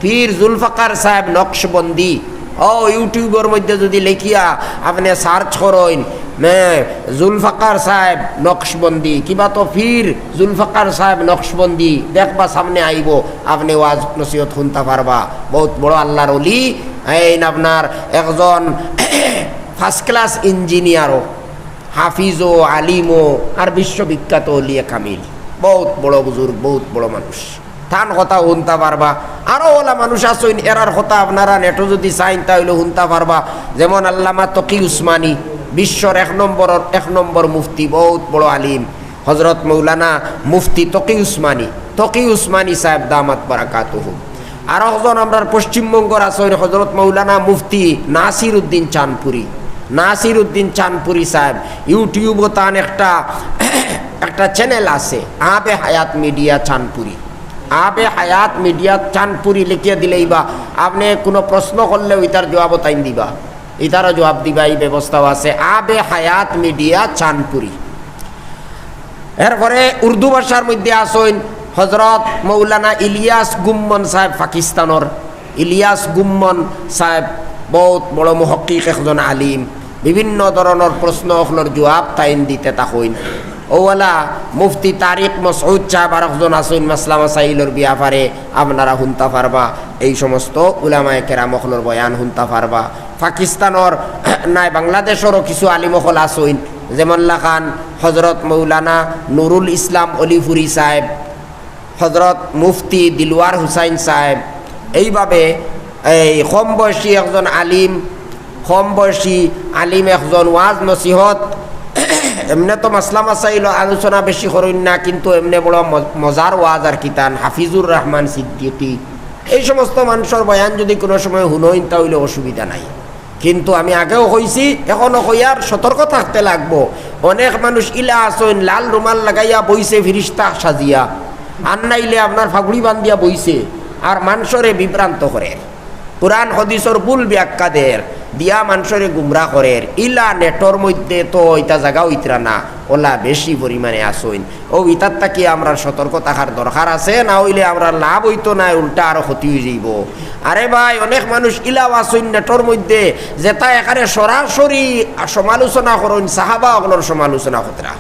পীর জুলফাকার সাহেব নকশবন্দি। অউ, YouTube-র মধ্যে যুদি লেখিয়া আপনে search করইন, মে, জুলফাকার সাহেব নকশবন্দি, কিবা তো পীর জুলফাকার সাহেব নকশবন্দি, দেখবা সামনে আইবো, আপনে ওয়াজ নসিহত হুনতা পারবা। বউত বড় আল্লার অলি, এইন আপনার একজন first class engineer-ও, হাফিজও, আলিমও, আর বিশ্ববিখ্যাত অলিয়ে কামিল। বউত বড় বুজুর্গ, বউত বড় মানুষ। তান কথা হুনতা পারবা। আরো অলা মানুষ আছইন, এরার কথা আপনারা নেটো যুদি চাইন, তা অইলে হুনতা পারবা। যেমন আল্লামা তকি উসমানী, বিশ্বর এক নম্বর, এক নম্বর মুফতি, বউত বড় আলিম, হজরত মৌলানা মুফতি তকি উসমানী, তকি উসমানী সাহেব দামাত বারাকাতুহুম। আরো একজন আমরার পশ্চিমবঙ্গর আছইন হজরত মৌলানা মুফতি নাসির উদ্দিন চাঁদপুরি, নাসির উদ্দিন চাঁদপুরি সাহেব। YouTube-ও তান একটা, একটা channel আছে, আবে হায়াত মিডিয়া চাঁদপুরি। আবে হায়াত মিডিয়া চাঁদপুরি লেখিয়া দিলেইবা, আপনে কুনু প্রশ্ন করলেও ইতার জুয়াবও তাইন দিবা, ইতারও জুয়াব দিবা, ই ব্যবস্থাও আছে। আবে হায়াত মিডিয়া চাঁদপুরি। এরপরে উর্দু ভাষার মধ্যে আছইন হজরত মৌলানা ইলিয়াস গুম্মন সাহেব পাকিস্তানর। ইলিয়াস গুম্মন সাহেব বউত বড় মুহাক্কিক, একজন আলিম, বিভিন্ন ধরনর প্রশ্ন অকলর জুয়াব তাইন দিতে থাকইন। অউ অলা মুফতি তারিক মসউদ সাহেব আরকজন আছইন, মাসলা মাসাইলর ব্যাপারে আপনারা হুনতা পারবা, এই সমস্ত উলামায়ে কেরাম অকলর বয়ান হুনতা পারবা। পাকিস্তানর নায় বাংলাদেশরও কিছু আলিম অকল আছইন, যেমন লাখান হজরত মৌলানা নুরুল ইসলাম অলিপুরি সাহেব, হজরত মুফতি দিলওয়ার হুসাইন সাহেব, এইভাবে এই কম বয়সী একজন আলিম, কম বয়সী আলিম একজন ওয়াজ নসিহত, এমনে তো মাসলা মাসাইল আলোচনা বেশি করইন না, কিন্তু এমনে বড় ম-, মজার ওয়াজ আর কিতান, হাফিজুর রহমান সিদ্দিকী, এই সমস্ত মানষর বয়ান যদি কুনু সময় হুনইন, তা অইলে অসুবিধা নাই। কিন্তু আমি আগেও কইছি, এখনো কইয়ার, সতর্ক থাকতে লাগবো। অনেক মানুষ ইলা আছইন, লাল রুমাল লাগাইয়া বইছে ফিরিস্তা সাজিয়া, আর নাইলে আপনার ফাগুড়ি বান্ধিয়া বইছে, আর মানষরে বিভ্রান্ত করের, কোরআন হাদিসর ভুল ব্যাখ্যা দের, দিয়া মানষরে গুমরা করের। ইলা নেটর মধ্যে তো ইতা জাগা অইতরা না, ওলা বেশি পরিমাণে আছইন। অউ ইতার থাকি আমরার সতর্ক থাকার দরকার আছে, না অইলে আমরার লাভ অইতো নায়, উল্টা আরো ক্ষতি অইযাইবো। আরে ভাই, অনেক মানুষ ইলাও আছইন নেটর মধ্যে, যেতা একেবারে সরাসরি সমালোচনা করইন, সাহাবা অকলর সমালোচনা করতরা,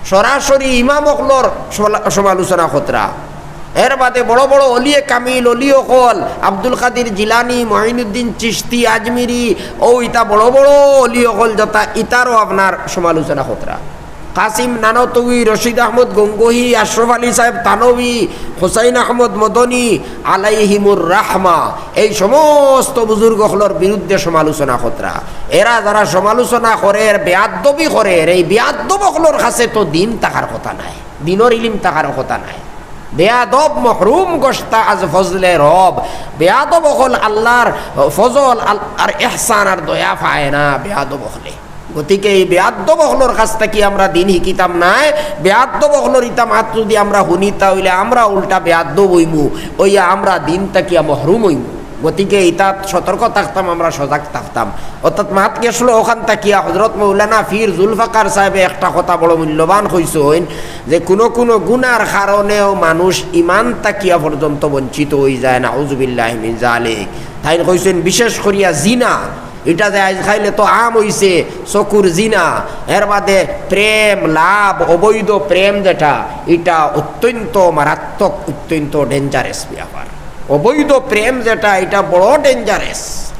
সরাসরি ইমাম অকলর সমালা-, সমালোচনা করতরা। এর বাদে বড় বড় অলিয়ে কামিল, অলি অকল, আব্দুল কাদির জিলানী, মঈনুদ্দিন চিশতি, আজমিরি, অউ ইতা বড় বড় অলি অকল যেতা, ইতারও আপনার সমালোচনা করতরা। কাসিম নানতউই, রশিদ আহমদ গঙ্গোহী, আশরাফ আলী সাহেব থানভী, হুসাইন আহমদ মদনী, আলাইহিমুর রাহমা, এই সমস্ত বুজুর্গ অকলর বিরুদ্ধে সমালোচনা করতরা। এরা যারা সমালোচনা করের, বেয়াদবি করের, এই বেয়াদব অকলর কাছে তো দিন থাকার কথা নায়, দিনর ইলিম থাকার কথা নায়। বেয়াদব মহরুম গশতা আজ ফজলে রব, বেয়াদব অকল আল্লার ফজল আল-, আর এহসান আর দয়া পায় না বেয়াদব অকলে। গতিকে এই বেয়াদব অকলর কাছ থাকি আমরা দিন হিকিতাম নায়। বেয়াদব অকলর ইতা মাত যুদি আমরা হুনি, তা অইলে আমরা উল্টা বেয়াদব অইমু, অইয়া আমরা দিন থাকিয়া মহরুম অইমু। গতিকে ইতাত সতর্ক থাকতাম, আমরা সজাগ থাকতাম। অর্থাৎ মাত গেছলো অখান থাকিয়া হজরত মৌলানা পীর জুলফাকার সাহেবে একটা কথা বড় মূল্যবান কইছইন যে কুনু কুনু গুনার কারণেও মানুষ ইমান থাকিয়া পর্যন্ত বঞ্চিত অইযায়, নাউজুবিল্লাহি মিন জালিক। তাইন কইছইন বিশেষ করিয়া জিনা, ইটা যে আইজকাইল এত আম অইছে, চকুর জিনা, এর বাদে প্রেম, লাভ, অবৈধ প্রেম যেটা, ইটা অত্যন্ত মারাত্মক, অত্যন্ত dangerous ব্যাপার। অবৈধ প্রেম যেটা, ইটা বড় dangerous।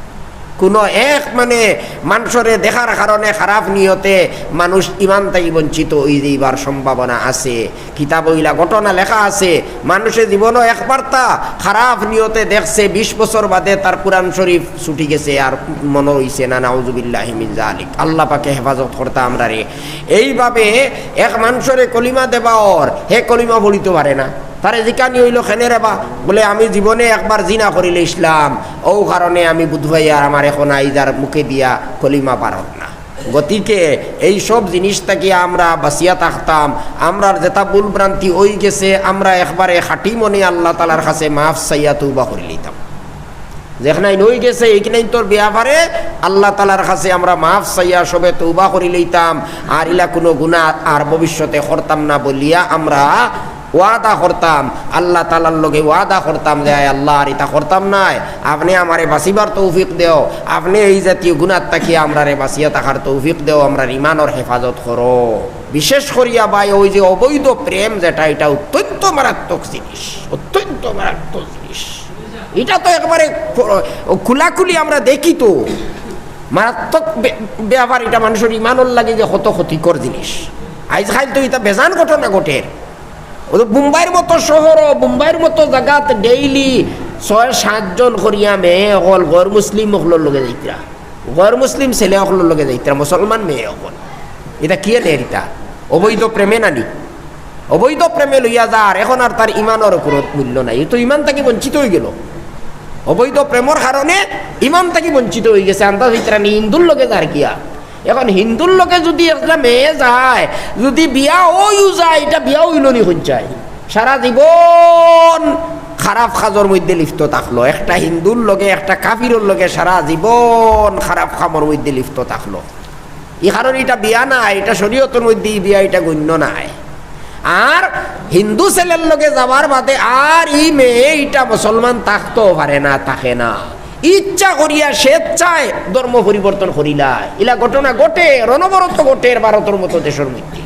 কুনু এক মানে মানষরে দেখার কারণে খারাপ নিয়তে মানুষ ইমান থাকি বঞ্চিত অইযাইবার সম্ভাবনা আছে। কিতাবো ইলা ঘটনা লেখা আছে, মানষে জীবনো একবারতা খারাপ নিয়তে দেখছে, বিশ বছর বাদে তার কোরআন শরীফ ছুটি গেছে, আর মনো রইছে না, নাউজুবিল্লাহি মিন জালিক। আল্লাহ পাকে হেফাজত করতা আমরারে। এইভাবে এক মানষরে কলিমা দেবা অর, হে কলিমা পড়িতো পারে না। তারে জিকানি অইলো, "কেনে রে বা?" বলে, "আমি জীবনে একবার জিনা করিলাইছলাম, অউ কারণে আমি বুধবাই আর আমার এখন আইজ আর মুখে দিয়া কলিমা বারর না।" গতিকে এই সব জিনিস থাকি আমরা বাঁচিয়া থাকতাম। আমরার যেটা ভুল ভ্রান্তি অইগেছে, আমরা একবারে খাঁটি মনে আল্লাহ তাআলার কাছে মাফ চাইয়া তওবা করিলিতাম। যেখানাইন অইগেছে, এইখানাইনতর ব্যাপারে আল্লাহ তাআলার কাছে আমরা মাফ চাইয়া সবে তওবা করিলিতাম। আর ইলা কুনু গুনা আর ভবিষ্যতে করতাম না বলিয়া আমরা ওয়াদা করতাম, আল্লাহ তাআলার লগে ওয়াদা করতাম যে, "আয় আল্লাহ, আর ইতা করতাম নায়, আপনে আমারে বাঁচিবার তৌফিক দেও, আপনে এই জাতীয় গুনার থাকি আমরারে বাঁচিয়া থাকার তৌফিক দেও, আমরার ইমানর হেফাজত করো।" বিশেষ করিয়া ভাই, ওই যে অবৈধ প্রেম যেটা, ইটা অত্যন্ত মারাত্মক জিনিস, অত্যন্ত মারাত্মক জিনিস। ইটা তো একবারে খো-, খোলাখুলি আমরা দেখি তো, মারাত্মক বে-, ব্যাপার। ইটা মানষর ইমানর লাগি যে কত ক্ষতিকর জিনিস। আইজকাইল তো ইতা বেজান ঘটনা ঘটের। ও তো বোম্বাইর মতো শহর, বোম্বাইর মতো জাগাত daily ছয় সাতজন করিয়া মেয়ে অকল গর মুসলিম অকলর লগে যাইতরা, গর মুসলিম ছেলে অকলর লগে যাইতরা, মুসলমান মেয়ে অকল। ইতা কিয়ে লেরিতা? অবৈধ প্রেমে নানি? অবৈধ প্রেমে লইয়া যার, এখন আর তার ইমানর কুনু মূল্য নাই। ই তো ইমান থাকি বঞ্চিত অইগেলো। অবৈধ প্রেমর কারণে ইমান থাকি বঞ্চিত অইগেছে। আন্দাজ অইতরা নি হিন্দুর লগে যার গিয়া। এখন হিন্দুর লগে যুদি একটা মেয়ে যায়, যুদি বিয়া অইও যায়, ইটা বিয়া অইলো নি কইন চাই? সারা জীবন খারাপ কাজর মধ্যে লিপ্ত থাকলো। একটা হিন্দুর লগে, একটা কাফিরর লগে সারা জীবন খারাপ কামর মধ্যে লিপ্ত থাকলো। ই কারণে ইটা বিয়া নায়, ইটা শরীয়তর মধ্যে ই বিয়া, ইটা গণ্য নায়। আর হিন্দু ছেলের লগে যাওয়ার বাদে আর ই মেয়ে ইটা মুসলমান থাকতেও পারে না, থাকে না। ইচ্ছা করিয়া স্বেচ্ছায় ধর্ম পরিবর্তন করিলায়। ইলা ঘটনা ঘটের, অনবরত ঘটের ভারতর মতো দেশর মধ্যে।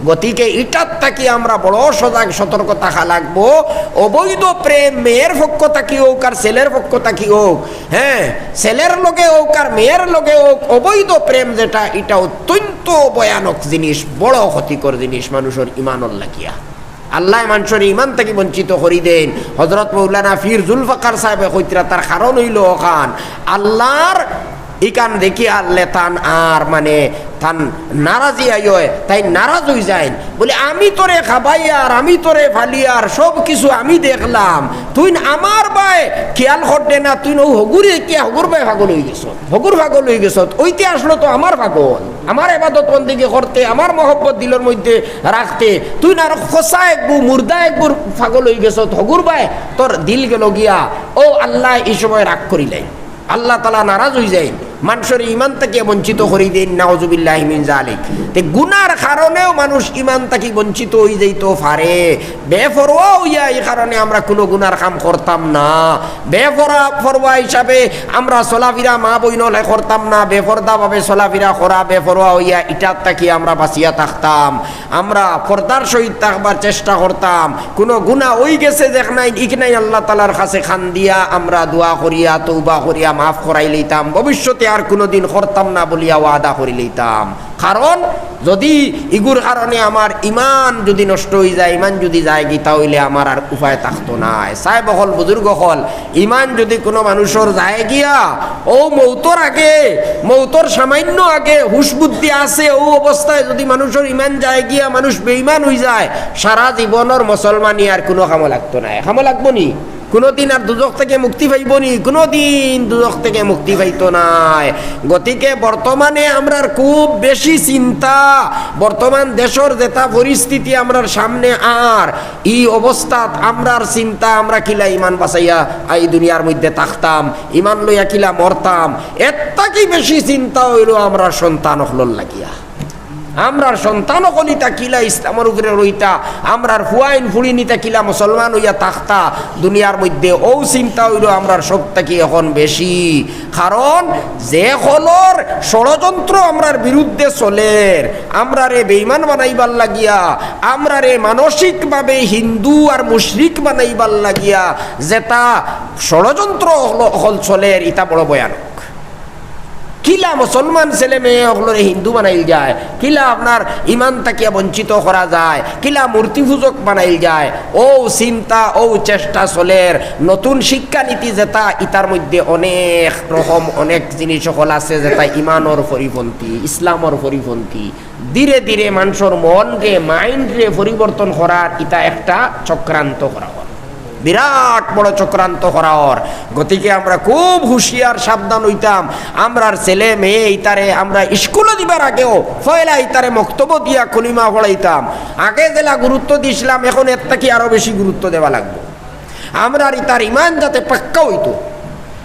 গতিকে ইটার থাকি আমরা বড় সজাগ সতর্ক থাকা লাগবো। অবৈধ প্রেম মেয়ের পক্ষ থাকি অউক আর ছেলের পক্ষ থাকি অউক, হ্যাঁ, ছেলের লগে অউক আর মেয়ের লগে অউক, অবৈধ প্রেম যেটা, ইটা অত্যন্ত ভয়ানক জিনিস, বড় ক্ষতিকর জিনিস মানষর ইমানর লাগিয়া। আল্লায় মানষরে ইমান থাকি বঞ্চিত করি দেইন। হজরত মৌলানা পীর জুলফিকার সাহেবে কইতরা, তার কারণ অইলো অখান, আল্লার ইখান দেখি আল্লে তান আর মানে তান নারাজি আয়, তাইন নারাজ অইযাইন। বলে, "আমি তোরে খাবাইয়ার, আমি তোরে ফালিয়ার, সব কিছু আমি দেখলাম, তুইন আমার বায় খিয়াল কররে না, তুইন অউ হগুরে কিয়া হগুর বায় পাগল অইগেছত, হগুর পাগল অইগেছত, অইতে আসলো তো আমার পাগল, আমার এবাদত বন্দেগি করতে, আমার মহব্বত দিলর মধ্যে রাখতে, তুইন আর খোসা একগু, মুর্দা একগুর পাগল অইগেছত, হগুর বায় তোর দিল গেলো গিয়া।" অউ আল্লায় ই সময় রাগ করিলাইন। আল্লাহ তাআলা নারাজ অইযাইন, মানষরে ইমান থাকিয়া বঞ্চিত করি দেইন, নাউজুবিল্লাহি মিন জালিক। তে গুনার কারণেও মানুষ ইমান থাকি বঞ্চিত অইযাইতো পারে। বেপরোয়া অইয়া ই কারণে আমরা কুনু গুনার কাম করতাম না। বেপরোয়া, পরোয়া হিসাবে আমরা চলাফিরা মা বইন অকলে করতাম না। বেপর্দাভাবে চলাফিরা করা, বেপরোয়া অইয়া ইটার থাকি আমরা বাঁচিয়া থাকতাম। আমরা পর্দার সহিত থাকবার চেষ্টা করতাম। কুনু গুনা অইগেছে যেখানাইন, ইখানাইন আল্লাহ তাআলার কাছে কান্দিয়া আমরা দোয়া করিয়া, তওবা করিয়া মাফ করাই লইতাম, ভবিষ্যতে আর কুনুদিন করতাম না বলিয়া ওয়াদা করি লইতাম। কারণ যুদি ইগুর কারণে আমার ইমান যুদি নষ্ট অইযায়, ইমান যুদি যায়গি, তা অইলে আমার আর উপায় থাকতো নায়। সাহেব অকল, বুজুর্গ অকল, ইমান যুদি কুনু মানুষর যায় গিয়া, অউ মৌতর আগে, মৌতর সামান্য আগে হুশ বুদ্ধি আছে, অউ অবস্থায় যুদি মানুষর ইমান যায় গিয়া, মানুষ বেইমান অইযায়, সারা জীবনর মুসলমানি আর কুনু কামো লাগতো নায়। কামো লাগবো নি? কুনুদিন আর দুজখ থাকি মুক্তি পাইবো নি? কুনুদিন দুজখ থাকি মুক্তি পাইতো নায়। গতিকে বর্তমানে আমরার খুব বেশি চিন্তা, বর্তমান দেশর যেটা পরিস্থিতি আমরার সামনে, আর ই অবস্থাত আমরার চিন্তা, আমরা কিলা ইমান বাঁচাইয়া ই দুনিয়ার মধ্যে থাকতাম, ইমান লইয়া কিলা মরতাম, এর থাকি বেশি চিন্তা অইলো আমরার সন্তান অকলর লাগিয়া। আমরার সন্তান অকল ইতা কিলা ইসলামর উপরে রইতা, আমরার ফুয়াইন ফুড়িন ইতা কিলা মুসলমান অইয়া থাকতা দুনিয়ার মধ্যে, অউ চিন্তা অইলো আমরার সব থাকি এখন বেশি। কারণ যে অকলর ষড়যন্ত্র আমরার বিরুদ্ধে চলের, আমরারে বেইমান বানাইবার লাগিয়া, আমরারে মানসিকভাবে হিন্দু আর মুশরিক বানাইবার লাগিয়া যেটা ষড়যন্ত্র অকল, অকল চলের, ইটা বড় ভয়ানক। কিলা মুসলমান ছেলে মেয়ে অকলরে হিন্দু বানাইল যায়, কিলা আপনার ইমান থাকিয়া বঞ্চিত করা যায়, কিলা মূর্তি পূজক বানাইল যায়, অউ চিন্তা, অউ চেষ্টা চলের। নতুন শিক্ষানীতি যেটা, ইতার মধ্যে অনেক রকম, অনেক জিনিস অকল আছে যেটা ইমানর পরিপন্থী, ইসলামর পরিপন্থী। ধীরে ধীরে মানষর মনরে, মাইন্ডরে পরিবর্তন করার ইটা একটা চক্রান্ত করা অর, বিরাট বড় চক্রান্ত করা অর। গতিকে আমরা খুব হুঁশিয়ার, সাবধান অইতাম। আমরার ছেলে মেয়ে ইতারে আমরা স্কুলো দিবার আগেও পয়লা ইতারে মক্তবো দিয়া কলিমা পড়াইতাম। আগে যেলা গুরুত্ব দিছলাম, এখন এর থাকি আরো বেশি গুরুত্ব দেওয়া লাগবো। আমরার ইতার ইমান যাতে পাক্কা অইতো,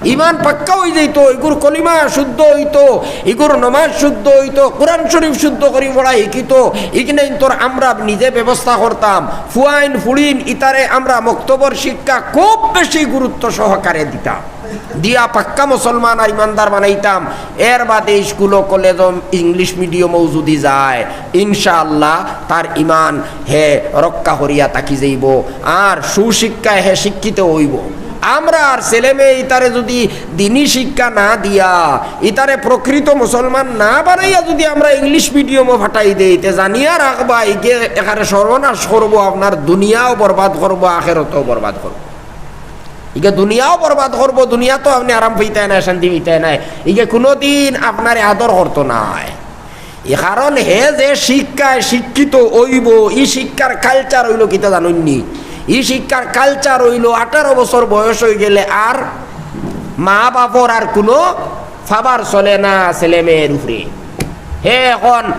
ইমান পাক্কা অইযাইতো, ইগুর কলিমা শুদ্ধ অইতো, ইগুর নমাজ শুদ্ধ অইতো, কোরআন শরীফ শুদ্ধ করি পড়া হিকিতো, ইগিনাইন্তর আমরা নিজে ব্যবস্থা করতাম। ফুয়াইন ফুড়িন ইতারে আমরা মক্তবর শিক্ষা খুব বেশি গুরুত্ব সহকারে দিতাম, দিয়া পাক্কা মুসলমান আর ইমানদার বানাইতাম। এর বাদে স্কুলো কলেজো ইংলিশ মিডিয়ামো যুদি যায়, ইনশাআল্লাহ তার ইমান হে রক্ষা করিয়া থাকি যাইবো, আর সুশিক্ষায় হে শিক্ষিত অইবো। আমরা আর ছেলে মেয়ে ইতারে যুদি দিনি শিক্ষা না দিয়া, ইতারে প্রকৃত মুসলমান না বানাইয়া যুদি আমরা ইংলিশ মিডিয়ামো পাঠাই দেই, তে জানিয়া রাখবা, ইগে একেবারে সর্বনাশ করবো, আপনার দুনিয়াও বরবাদ করবো, আখেরাতও বরবাদ করবো। ইগে দুনিয়াও বরবাদ করবো, দুনিয়াত আপনে আরাম পাইতা নায়, শান্তি পাইতা নায়, ইগে কুনুদিন আপনারে আদর করতো নায়। ই কারণ হে যে শিক্ষায় শিক্ষিত অইবো, ই শিক্ষার culture অইলো কিতা জানইন নি? ই শিক্ষার culture অইলো আঠারো বছর বয়স অইগেলে আর মা বাপর আর কুনু power চলে না ছেলে মেয়ের উপরে। হে এখন,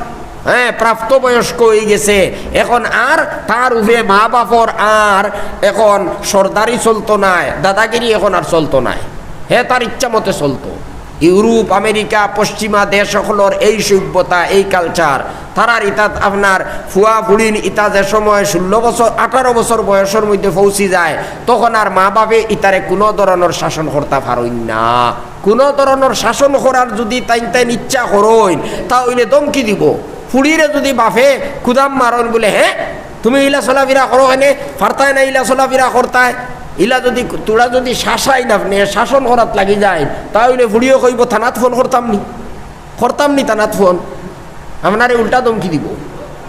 হে, প্রাপ্তবয়স্ক অইগেছে, এখন আর তার উপরে মা বাপর আর এখন সর্দারি চলতো নায়, দাদাগিরি এখন আর চলতো নায়। হে তার ইচ্ছা মতে চলতো। ইউরোপ, আমেরিকা, পশ্চিমা দেশ অকলর এই সভ্যতা, এই culture, তারার ইতাত আপনার ফুয়া ফুড়িন ইতা যে সময় ষোলো বছর, আঠারো বছর বয়সর মধ্যে পৌঁছি যায়, তখন আর মা বাপে ইতারে কুনু ধরনর শাসন করতা পারইন না। কুনু ধরনর শাসন করার যুদি তাইন তাইন ইচ্ছা করইন, তা অইলে ধমকি দিবো। ফুড়িরে যুদি বাপে কুদাম মারইন বুলে, "হে, তুমি ইলা চলাফিরা করো কেনে? পারতায় না ইলা চলাফিরা করতায়।" ইলা যুদি, তুরা যুদি শাসাইন আপনে, শাসন করাত লাগি যাইন, তা অইলে ফুড়িয়ে কইবো, "থানাত ফোন করতাম নি, করতাম নি থানাত ফোন।" আপনারে উল্টা ধমকি দিবো।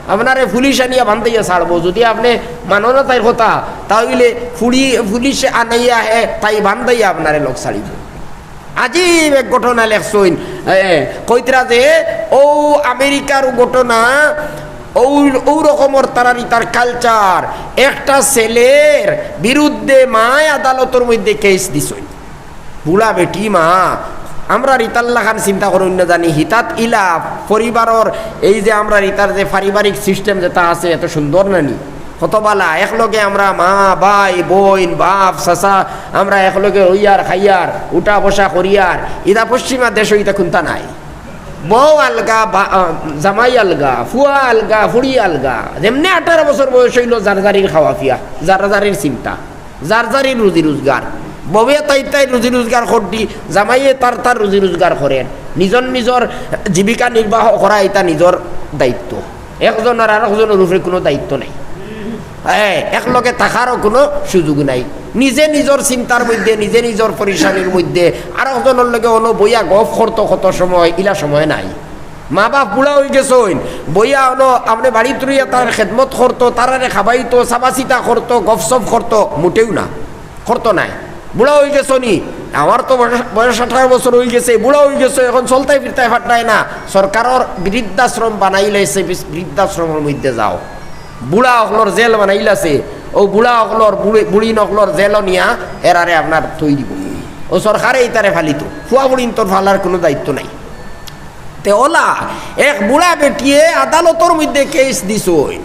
আপনারে পুলিশ আনিয়া বান্ধাইয়া ছাড়বো। যুদি আপনে মানইন না তাইর কথা, তা অইলে পুলি-, পুলিশ আনাইয়া হে তাই বান্ধাইয়া আপনারে লগ ছাড়িবো। আজীব এক ঘটনা লেখছইন, এ, কইতরা যে অউ আমেরিকার অউ ঘটনা, অউ, অউ রকমর তারার ইতার culture, একটা ছেলের বিরুদ্ধে মায় আদালতর মধ্যে case দিছইন। বুড়া বেটি মা, আমরার ইতার লাখান চিন্তা করইন না জানি, হিতাত ইলা পরিবারর এই যে আমরার ইতার যে পারিবারিক system যেটা আছে, এত সুন্দর নানি? কত বালা, একলগে আমরা মা, ভাই, বইন, বাপ, চাচা, আমরা একলগে রইয়ার, খাইয়ার, উঠা বসা করিয়ার। ইতা পশ্চিমা দেশো ইতা কুন্তা নাই। বউ আলগা, বা-, আ, জামাই আলগা, ফুয়া আলগা, ফুড়ি আলগা। যেমনে আঠারো বছর বয়স অইলো, যার যারির খাওয়া ফিয়া, যার যারির চিন্তা, যার যারির রুজি রোজগার। বউয়ে তাই তাই রুজি রোজগার করদি, জামাইয়ে তার তার রুজি রোজগার করের। নিজর নিজর জীবিকা নির্বাহ করা ইতা নিজর দায়িত্ব। একজনর আরকজনর উপরে কুনু দায়িত্ব নাই। হ্যাঁ, একলগে থাকারও কুনু সুযোগ নাই। নিজে নিজর চিন্তার মধ্যে, নিজে নিজর পরেশানির মধ্যে আরকজনর লগে অনো বইয়া গফ করতো কত সময়, ইলা সময় নাই। মা বাপ বুড়া অইগেছইন, বইয়া অনো আপনে বাড়িত রইয়া তারার খেদমত করতো, তারারে খাবাইতো, চাবাচিতা করতো, গফসফ করতো, মুটেও না। করতো নায়। বুড়া অইগেছো নি? আমার তো বয়স, বয়স আঠারো বছর অইগেছে, বুড়া অইগেছো, এখন চলতায় ফিরতায় পারতায় না। সরকারর বৃদ্ধাশ্রম বানাইলাইছে, বৃ-, বৃদ্ধাশ্রমর মধ্যে যাও। বুড়া অকলর জেল বানাইলাছে, অউ বুড়া অকলর, বুড়ি-, বুড়িন অকলর জেলো নিয়া এরারে আপনার থই দিবো। অউ সরকারে ইতারে ফালিতো, ফুয়া ফুড়িন্তর ফালার কুনু দায়িত্ব নাই। তে অলা এক বুড়া বেটিয়ে আদালতর মধ্যে case দিছইন,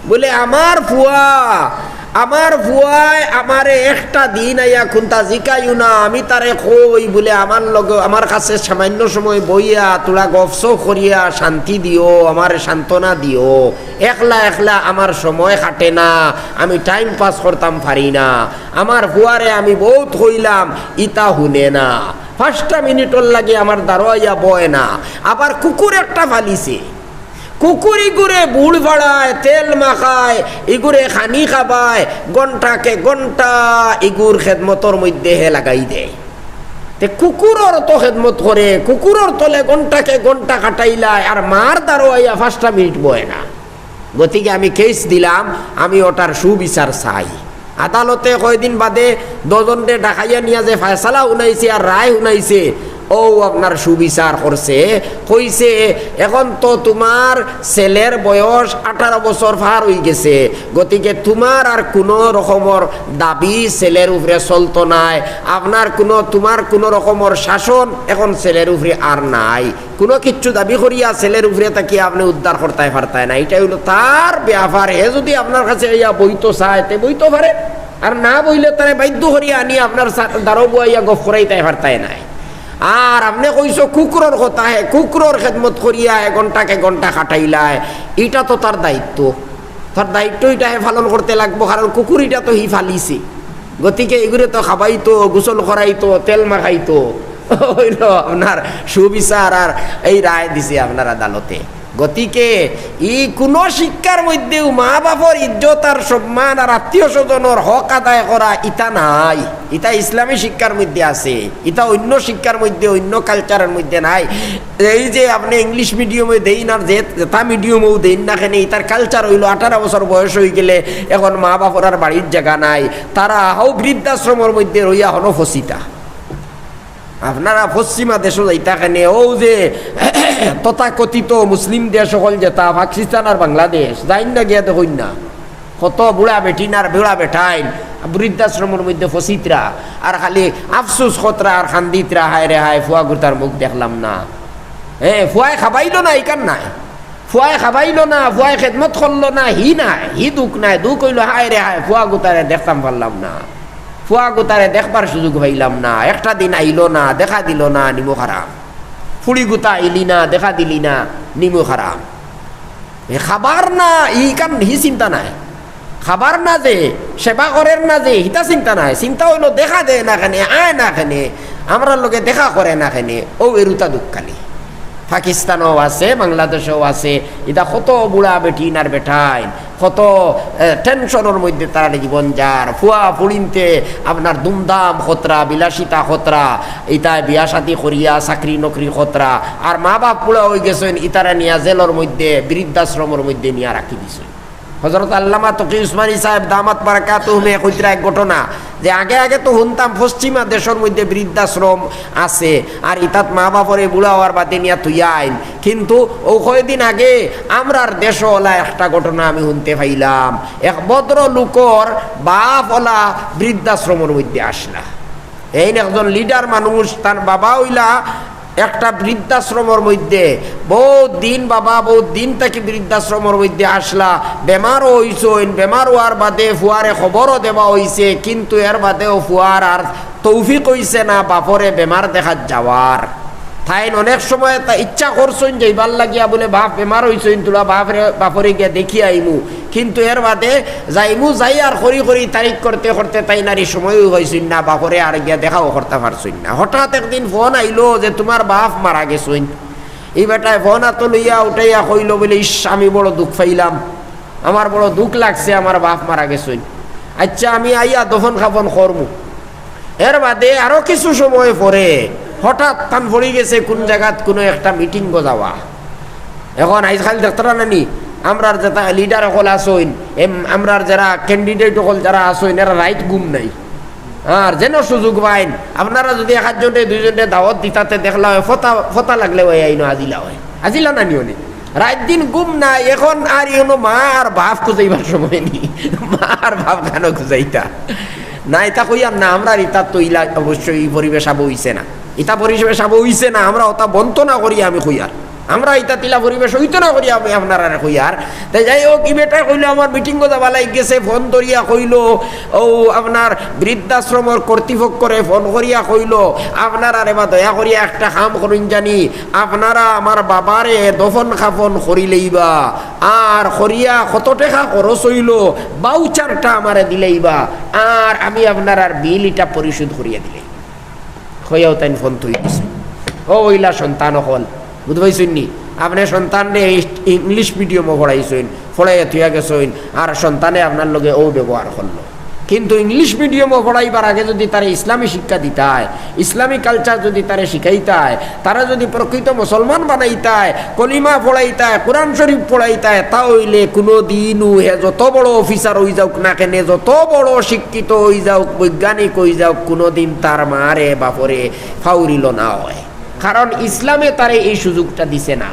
বুলে, "আমার ফুয়া, আমার ফুয়ায় আমারে একটা দিন আইয়া কুন্তা জিকাইও না, আমি তারে কই, বুলে, আমার লগে, আমার কাছে সামান্য সময় বইয়া, থুড়া গফসফ করিয়া শান্তি দিও, আমারে সান্ত্বনা দিও, একলা একলা আমার সময় কাটে না, আমি time pass করতাম পারি না, আমার ফুয়ারে আমি বউত কইলাম, ইতা হুনে না।" পাঁচটা মিনিটর লাগি আমার দারো আইয়া বয় না। আবার কুকুর একটা ফালিছে। কুকুর ইগুরে বুড় ফাড়ায়, তেল মাখায়, ইগুরে খানি খাবায়, ঘন্টাকে ঘন্টা ইগুর খেদমতর মধ্যে হে লাগাই দেয়। তে কুকুরর তো খেদমত করে, কুকুরর তলে ঘন্টাকে ঘন্টা কাটাইলায়, আর মার দারো আইয়া পাঁচটা মিনিট বয় না। গতিকে আমি case দিলাম, আমি ওটার সুবিচার চাই। আদালতে কয়দিন বাদে দুইজনরে ডাকাইয়া নিয়া যে ফয়সালা হুনাইছে আর রায় হুনাইছে, অউ আপনার সুবিচার করছে, কইছে, "এখন তো তুমার ছেলের বয়স আঠারো বছর পার অইগেছে, গতিকে তুমার আর কুনু রকমর দাবি ছেলের উপরে চলতো নায়, আপনার কুনু, তুমার কুনু রকমর শাসন এখন ছেলের উপরে আর নাই।" কুনু কিচ্ছু দাবি করিয়া ছেলের উপরে থাকি আপনে উদ্ধার করতায় পারতায় না, ইটা অইলো তার ব্যাপার। হে যুদি আপনার কাছে আইয়া বইতো চায়, তে বইতো পারে, আর না বইলে তারে বাধ্য করিয়া আনি আপনার সা-, দারো বওয়াইয়া গফ করাইতায় পারতায় নায়। আর আপনে কইছো কুকুরর কথা, হে কুকুরর খেদমত করিয়া এক ঘন্টাকে ঘন্টা কাটাইলায়, ইটা তো তার দায়িত্ব, তার দায়িত্ব ইটা হে পালন করতে লাগবো, কারণ কুকুর ইটা তো হি ফালিছে। গতিকে ইগুরে তো খাবাইতো, গোসল করাইতো, তেল মাখাইতো। অইলো আপনার সুবিচার আর এই রায় দিছে আপনার আদালতে। গতিকে ই কুনু শিক্ষার মধ্যেউ মা বাপর ইজ্জত আর সম্মান আর আত্মীয় স্বজনর হক আদায় করা ইতা নাই। ইতা ইসলামী শিক্ষার মধ্যে আছে, ইতা অইন্য শিক্ষার মধ্যে, অইন্য culture-র মধ্যে নাই। এই যে আপনে English medium-এ দেইন আর যে, যেতা medium-এউ দেইন না কেনে, ইতার culture অইলো আঠারো বছর বয়স অইগেলে এখন মা বাপর আর বাড়ির জাগা নাই, তারা হউ বৃদ্ধাশ্রমর মধ্যে রইয়া হনো ফসিতা। আপনারা পশ্চিমা দেশো যাইতা কেনে, অউ যে তথাকথিত মুসলিম দেশ অকল যেতা, পাকিস্তান আর বাংলাদেশ, যাইন না গিয়া দেখইন না। কত বুড়া বেটিন আর বুড়া বেটাইন বৃদ্ধাশ্রমর মধ্যে ফসিতরা, আর খালি আফসোস করতরা আর কান্দিতরা, "হায় রে হায়, ফুয়া গুতার মুখ দেখলাম না।" হে, ফুয়ায় খাবাইলো না, ইখান নায়। ফুয়ায় খাবাইলো না, ফুয়ায় খেদমত করলো না, হি নায়, হি দুখ নায়। দুখ অইলো, "হায় রে হায়, ফুয়া গুতারে দেখতাম পারলাম না, ফুয়া গুতারে দেখবার সুযোগ পাইলাম না, একটা দিন আইলো না, দেখা দিলো না, নিমক হারাম। ফুড়ি গুতা আইলি না, দেখা দিলি না, নিমক হারাম।" এ খাবার না, ইখান হি চিন্তা নাই। খাবার না যে, সেবা করের না যে, হিতা চিন্তা নাই। চিন্তা অইলো দেখা দেয় না কেনে, আয় না কেনে, আমরার লগে দেখা করে না কেনে, অউ এরুতা দুখ খালি। পাকিস্তানও আছে, বাংলাদেশও আছে, ইতা কত বুড়া বেটিন আর বেটাইন, কত, এ, টেনশনর মধ্যে তারার জীবন যার। ফুয়া ফুড়িন্তে আপনার ধুমধাম খতরা, বিলাসিতা খতরা, ইতায় বিয়া শাদি করিয়া চাকরি নকরি খতরা, আর মা বাপ বুড়া অইগেছইন, ইতারে নিয়া জেলর মধ্যে, বৃদ্ধাশ্রমর মধ্যে নিয়া রাখি দিছইন। হযরত আল্লামা তকি উসমানী সাহেব দামাত বারাকাতুহুমে কইতরা এক ঘটনা, যে আগে আগে তো হুনতাম পশ্চিমা দেশর মধ্যে বৃদ্ধাশ্রম আছে, আর ইতাত মা বাপরে বুড়া অওয়ার বাদে নিয়া থুইয়া আইন, কিন্তু অউ কয়দিন আগে আমরার দেশো অলা একটা ঘটনা আমি হুনতে পাইলাম। এক ভদ্র লোকর বাপ অলা বৃদ্ধাশ্রমর মধ্যে আছলা। এইন একজন লিডার মানুষ, তান বাবা অইলা একটা বৃদ্ধাশ্রমর মধ্যে। বউত দিন বাবা, বউত দিন থাকি বৃদ্ধাশ্রমর মধ্যে আছলা। বেমারও অইছইন, বেমার অওয়ার বাদে ফুয়ারে খবরও দেওয়া অইছে, কিন্তু এর বাদেও ফুয়ার আর তৌফিক অইছে না বাপরে বেমার দেখাত যাওয়ার। তাইন অনেক সময় তা ইচ্ছা করছইন যাইবার লাগিয়া, বুলে, "বাপ বেমার অইছইন, থুড়া বাপরে, বাপরে গিয়া দেখিয়া আইমু।" কিন্তু এর বাদে যাইমু, যাই আর করি করি তারিখ করতে করতে তাইন আর ই সময়ও পাইছইন না, বাপরে আর গিয়া দেখাও করতা পারছইন না। হঠাৎ একদিন ফোন আইলো যে, "তুমার বাপ মারা গেছইন।" ই বেটায় ফোন আতো লইয়া উঠাইয়া কইলো বুলে, "ইস, আমি বড় দুখ পাইলাম, আমার বড় দুখ লাগছে, আমার বাপ মারা গেছইন। আইচ্ছা, আমি আইয়া দফন কাফন করমু।" এর বাদে আরো কিছু সময় পরে হঠাৎ তান পড়ি গেছে কুন জাগাত কুনু একটা মিটিংও যাওয়া। এখন আইজকাইল দেখতারা না নি, আমরার যেতা লিডার অকল আছইন, এম, আমরার যেরা ক্যান্ডিডেট অকল যেরা আছইন, এরা রাইত ঘুম নাই। আর যেন সুযোগ পাইন, আপনারা যুদি এক আধজনরে দুইজনরে দাওয়াত দিতা তে দেখলা অয়, ফতা, ফতা লাগলে অয়, আইনো আজিলা অয়। আজিলা না নি অনে। রাইত দিন ঘুম নাই, এখন আর ইনো মা আর বাপ খুজাইবার সময় নি। মা আর বাপ কানো খুজাইতা? না, ইতা কইয়ার না, আমরার ইতাত তো ইলা অবশ্যই ই পরিবেশ আবো অইছে না। ইতা পরিবেশ আবো অইছে না, আমরা অতা বন্ত না করি আমি কইয়ার। আমরা ইতাত ইলা পরিবেশ অইতো না করি আমি আপনারারে কইয়ার। তে যাই হোক, ই বেটায় কইলো, "আমার মিটিংও যাবা লাগি গেছে", ফোন ধরিয়া কইলো, অউ আপনার বৃদ্ধাশ্রমর কর্তৃপক্ষরে ফোন করিয়া কইলো, "আপনারা রে বা দয়া করিয়া একটা কাম করইন জানি, আপনারা আমার বাবারে দফন কাফন করিলাইবা, আর করিয়া কত টেকা খরচ অইলো, ভাউচারটা আমারে দিলাইবা, আর আমি আপনারার বিল ইটা পরিশোধ করিয়া দিলাইমু।" কইয়াউ তাইন ফোন থুই দিছইন। অউ অইলা সন্তান অকল, বুঝ পাইছইন নি? আপনে সন্তানরে ইস-, ইংলিশ মিডিয়ামো পড়াইছইন, পড়াইয়া থুইয়া গেছইন, আর সন্তানে আপনার লগে অউ ব্যবহার করলো। কিন্তু ইংলিশ মিডিয়ামো পড়াইবার আগে যুদি তারে ইসলামী শিক্ষা দিতায়, ইসলামী কালচার যুদি তারে শিখাইতায়, তারে যুদি প্রকৃত মুসলমান বানাইতায়, কলিমা পড়াইতায়, কোরআন শরীফ পড়াইতায়, তা অইলে কুনুদিনও হে যত বড় অফিসার অইযাউক না কেনে, যত বড় শিক্ষিত অইযাউক, বৈজ্ঞানিক অইযাউক, কুনুদিন তার মারে বাপরে ফাউরিলো না অয়। কারণ ইসলামে তারে এই সুযোগটা দিছে না।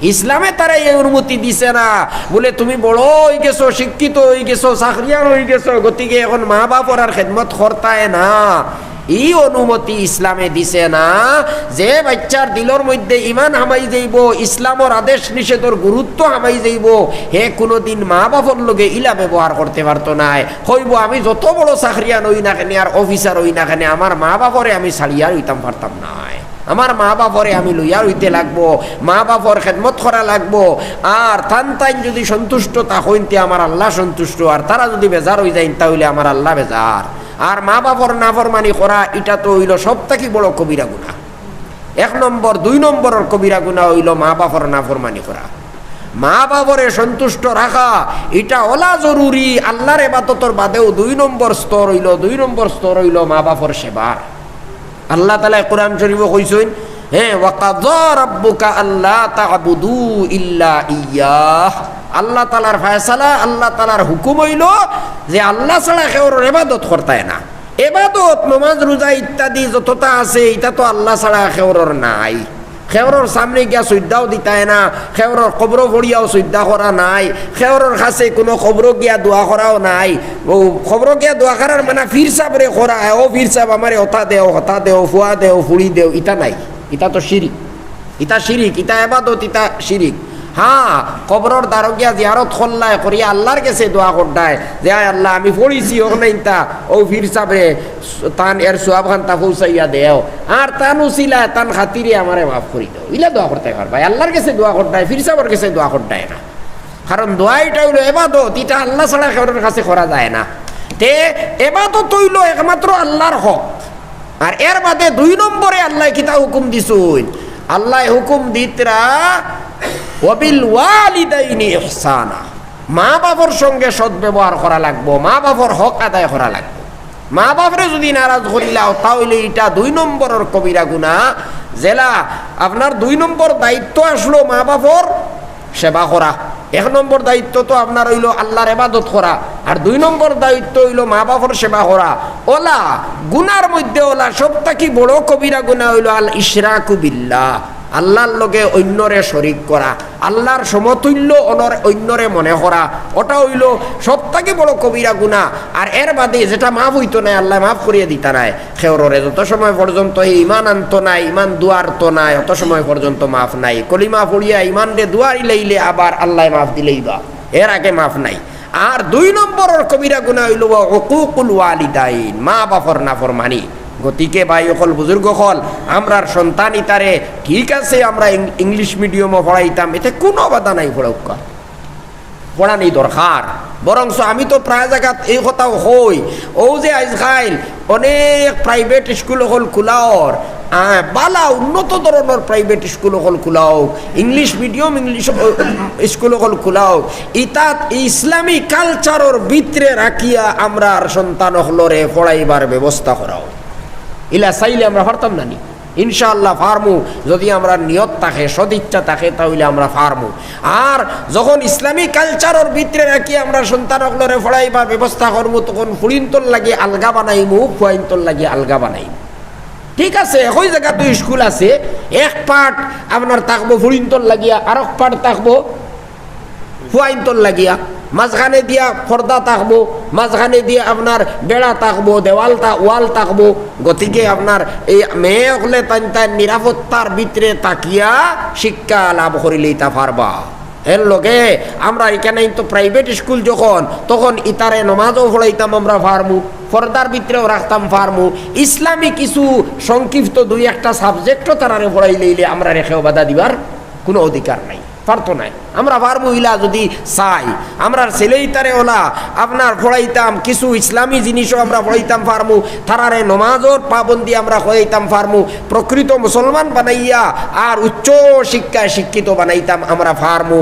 ইসলামে তারে এই অনুমতি দিছে না। বুলে, "তুমি বড় অইগেছো, শিক্ষিত অইগেছো, চাকরিয়ান অইগেছো, গতিকে এখন মা বাপর আর খেদমত করতায় না।" ই অনুমতি ইসলামে দিছে না। যে বাইচ্চার দিলর মধ্যে ইমান হামাই যাইবো, ইসলামর আদেশ নিষেধর গুরুত্ব হামাই যাইবো, হে কুনুদিন মা বাপর লগে ইলা ব্যবহার করতে পারতো নায়। কইবো, "আমি যত বড় চাকরিয়ান অই না কেনে আর অফিসার অই না কেনে, আমার মা বাপরে আমি ছাড়িয়া রইতাম পারতাম নায়।" আমার মা বাপরে আমি লইয়া রইতে লাগবো, মা বাপর খেদমত করা লাগবো। আর তান তাইন যুদি সন্তুষ্ট থাকইন তে আমার আল্লাহ সন্তুষ্ট, আর তারা যুদি বেজার অইযাইন তা অইলে আমার আল্লাহ বেজার। আর মা বাপর নাফরমানি করা ইটা তো অইলো সব থাকি বড় কবিরা গুনা। এক নম্বর, দুই নম্বরর কবিরা গুনা অইলো মা বাপর নাফরমানি করা। মা বাপরে সন্তুষ্ট রাখা ইটা অলা জরুরি, আল্লাহর এবাদতর বাদেও দুই নম্বর স্তর অইলো, দুই নম্বর স্তর অইলো মা বাপর সেবার। আল্লাহ তাআলায় কোরআন শরীফো কইছইন, হে, "ওয়া কাযা রাব্বুকা আল্লা তা'বুদু ইল্লা ইয়াহ।" আল্লাহ তাআলার ফয়সালা, আল্লাহ তাআলার হুকুম অইলো যে আল্লাহ ছাড়া কেউরর এবাদত করতায় না। এবাদত, নমাজ, রোজা ইত্যাদি যততা আছে, ইতা তো আল্লাহ ছাড়া কেউরর নাই। কেউরর সামনে গিয়া সইজদাও দিতায় না, কেউরর কবরো পড়িয়াও সইজদা করা নাই, কেউরর কাছে কুনু কবরো গিয়া দোয়া করাও নাই। অউ কবরো গিয়া দোয়া করার মানে পীর সাবরে করা, "ও পীর সাব, আমারে অতা দেও, হতা দেও, ফুয়া দেও, ফুড়ি দেও", ইতা নাই। ইতা তো শিরিক। ইতা শিরিক, ইতা এবাদত, ইতা শিরিক। হ্যাঁ, কবরর দ্বারো গিয়া জিয়ারত করলায়, করিয়া আল্লাহর গেছে দোয়া করডায় যে, "আয় আল্লাহ, আমি পড়ছি, অউ নাইনতা, অউ পীর সাবরে তান এর সওয়াব খানতা পৌঁছাইয়া দেও, আর তান উসিলায়, তান খাতিরে আমারে মাফ করি দেও।" ইলা দোয়া করতায় পারবায়, আল্লাহর গেছে দোয়া করতায়, পীর সাবর গেছে দোয়া করতায় না। কারণ দোয়া ইটা অইলো এবাদত, ইটা আল্লাহ ছাড়া কেউরর কাছে করা যায় না। তে এবাদত অইলো একমাত্র আল্লাহর হক। আর এর বাদে দুই নম্বরে আল্লায় কিতা হুকুম দিছইন? আল্লায় হুকুম দিতরা, "ওয়াবিল ওয়ালিদাইনি ইহসানা।" মা বাফর সঙ্গে সদ্ব্যবহার করা লাগবো, মা বাফর হক আদায় করা লাগবো। মা বাফরে যুদি নারাজ করিলাও, তা অইলে ইটা দুই নম্বরর কবিরা গুনা। যেলা আপনার দুই নম্বর দায়িত্ব আসলো মা বাফর সেবা করা। এক নম্বর দায়িত্ব তো আপনার অইলো আল্লার এবাদত করা, আর দুই নম্বর দায়িত্ব অইলো মা বাফর সেবা করা। অলা গুনার মধ্যে অলা সব থাকি বড় কবিরা গুনা অইলো আল ইশরাকু বিল্লাহ, আল্লার লগে অইন্যরে শরিক করা, আল্লার সমতুল্য অনর-, অইন্যরে মনে করা, ওটা অইলো সব থাকি বড় কবিরা গুনা। আর এর বাদে যেটা মাফ অইতো নায়, আল্লায় মাফ করিয়া দিতা নায়। কেউররে যত সময় পর্যন্ত হে ইমান আনতো নায়, ইমান দুয়ারতো নায়, অত সময় পর্যন্ত মাফ নাই। কলিমা পড়িয়া ইমানরে দুয়ারি লইলে আবার আল্লায় মাফ দিলাইবা, এর আগে মাফ নাই। আর দুই নম্বরর কবিরা গুনা অইলো ওয়া উকুকুল ওয়ালিদাইন, মা বাফর নাফরমানি। গতিকে ভাই অকল, বুজুর্গ অকল, আমরার সন্তান ইতারে ঠিক আছে, আমরা ইং-, ইংলিশ মিডিয়ামো পড়াইতাম, এতে কুনু বাধা নাই, পড়াউক্কা, পড়ানি দরকার। বরঞ্চ আমি তো প্রায় জাগাত এই কথাও কই, অউ যে আইজকাইল অনেক প্রাইভেট স্কুল অকল খুলাওর, আহ, বালা উন্নত ধরনর প্রাইভেট স্কুল অকল খুলাও, ইংলিশ মিডিয়াম ইংলিশ, ও, স্কুল অকল খুলাও, ইতাত ইসলামী কালচারর ভিতরে রাখিয়া আমরার সন্তান অকলরে পড়াইবার ব্যবস্থা করাও। ইলা চাইলে আমরা পারতাম না নি? ইনশাআল্লাহ পারমু, যুদি আমরার নিয়ত থাকে, সদিচ্ছা থাকে, তা অইলে আমরা পারমু। আর যখন ইসলামী কালচারর ভিতরে রাখিয়া আমরার সন্তান অকলরে পড়াইবার ব্যবস্থা করমু, তখন ফুড়িন্তর লাগি আলগা বানাইমু, ফুয়াইন্তর লাগি আলগা বানাইমু। ঠিক আছে, একই জাগাত তো স্কুল আছে, এক পার্ট আপনার থাকবো ফুড়িন্তর লাগিয়া, আরক পার্ট থাকবো ফুয়াইন্তর লাগিয়া, মাঝখানে দিয়া পর্দা থাকবো, মাঝখানে দিয়া আপনার বেড়া থাকবো, দেওয়াল থা-, ওয়াল থাকবো। গতিকে আপনার এই মেয়ে অকলে তাইন তাইন নিরাপত্তার ভিতরে থাকিয়া শিক্ষা লাভ করিলিতা পারবা। এর লগে আমরা ইখানে তো প্রাইভেট স্কুল যখন, তখন ইতারে নমাজও পড়াইতাম আমরা পারমু, পর্দার ভিতরেও রাখতাম পারমু, ইসলামী কিছু সংক্ষিপ্ত দুই একটা সাবজেক্টও তারারে পড়াইলাইলে আমরারে কেউ বাধা দিবার কুনু অধিকার নাই, পারতো নায়। আমরা পারমু ইলা যুদি চাই, আমরার ছেলে ইতারে অলা আপনার পড়াইতাম, কিছু ইসলামী জিনিসও আমরা পড়াইতাম পারমু, তারারে নমাজর পাবন্দি আমরা করাইতাম পারমু, প্রকৃত মুসলমান বানাইয়া আর উচ্চ শিক্ষায় শিক্ষিত বানাইতাম আমরা পারমু।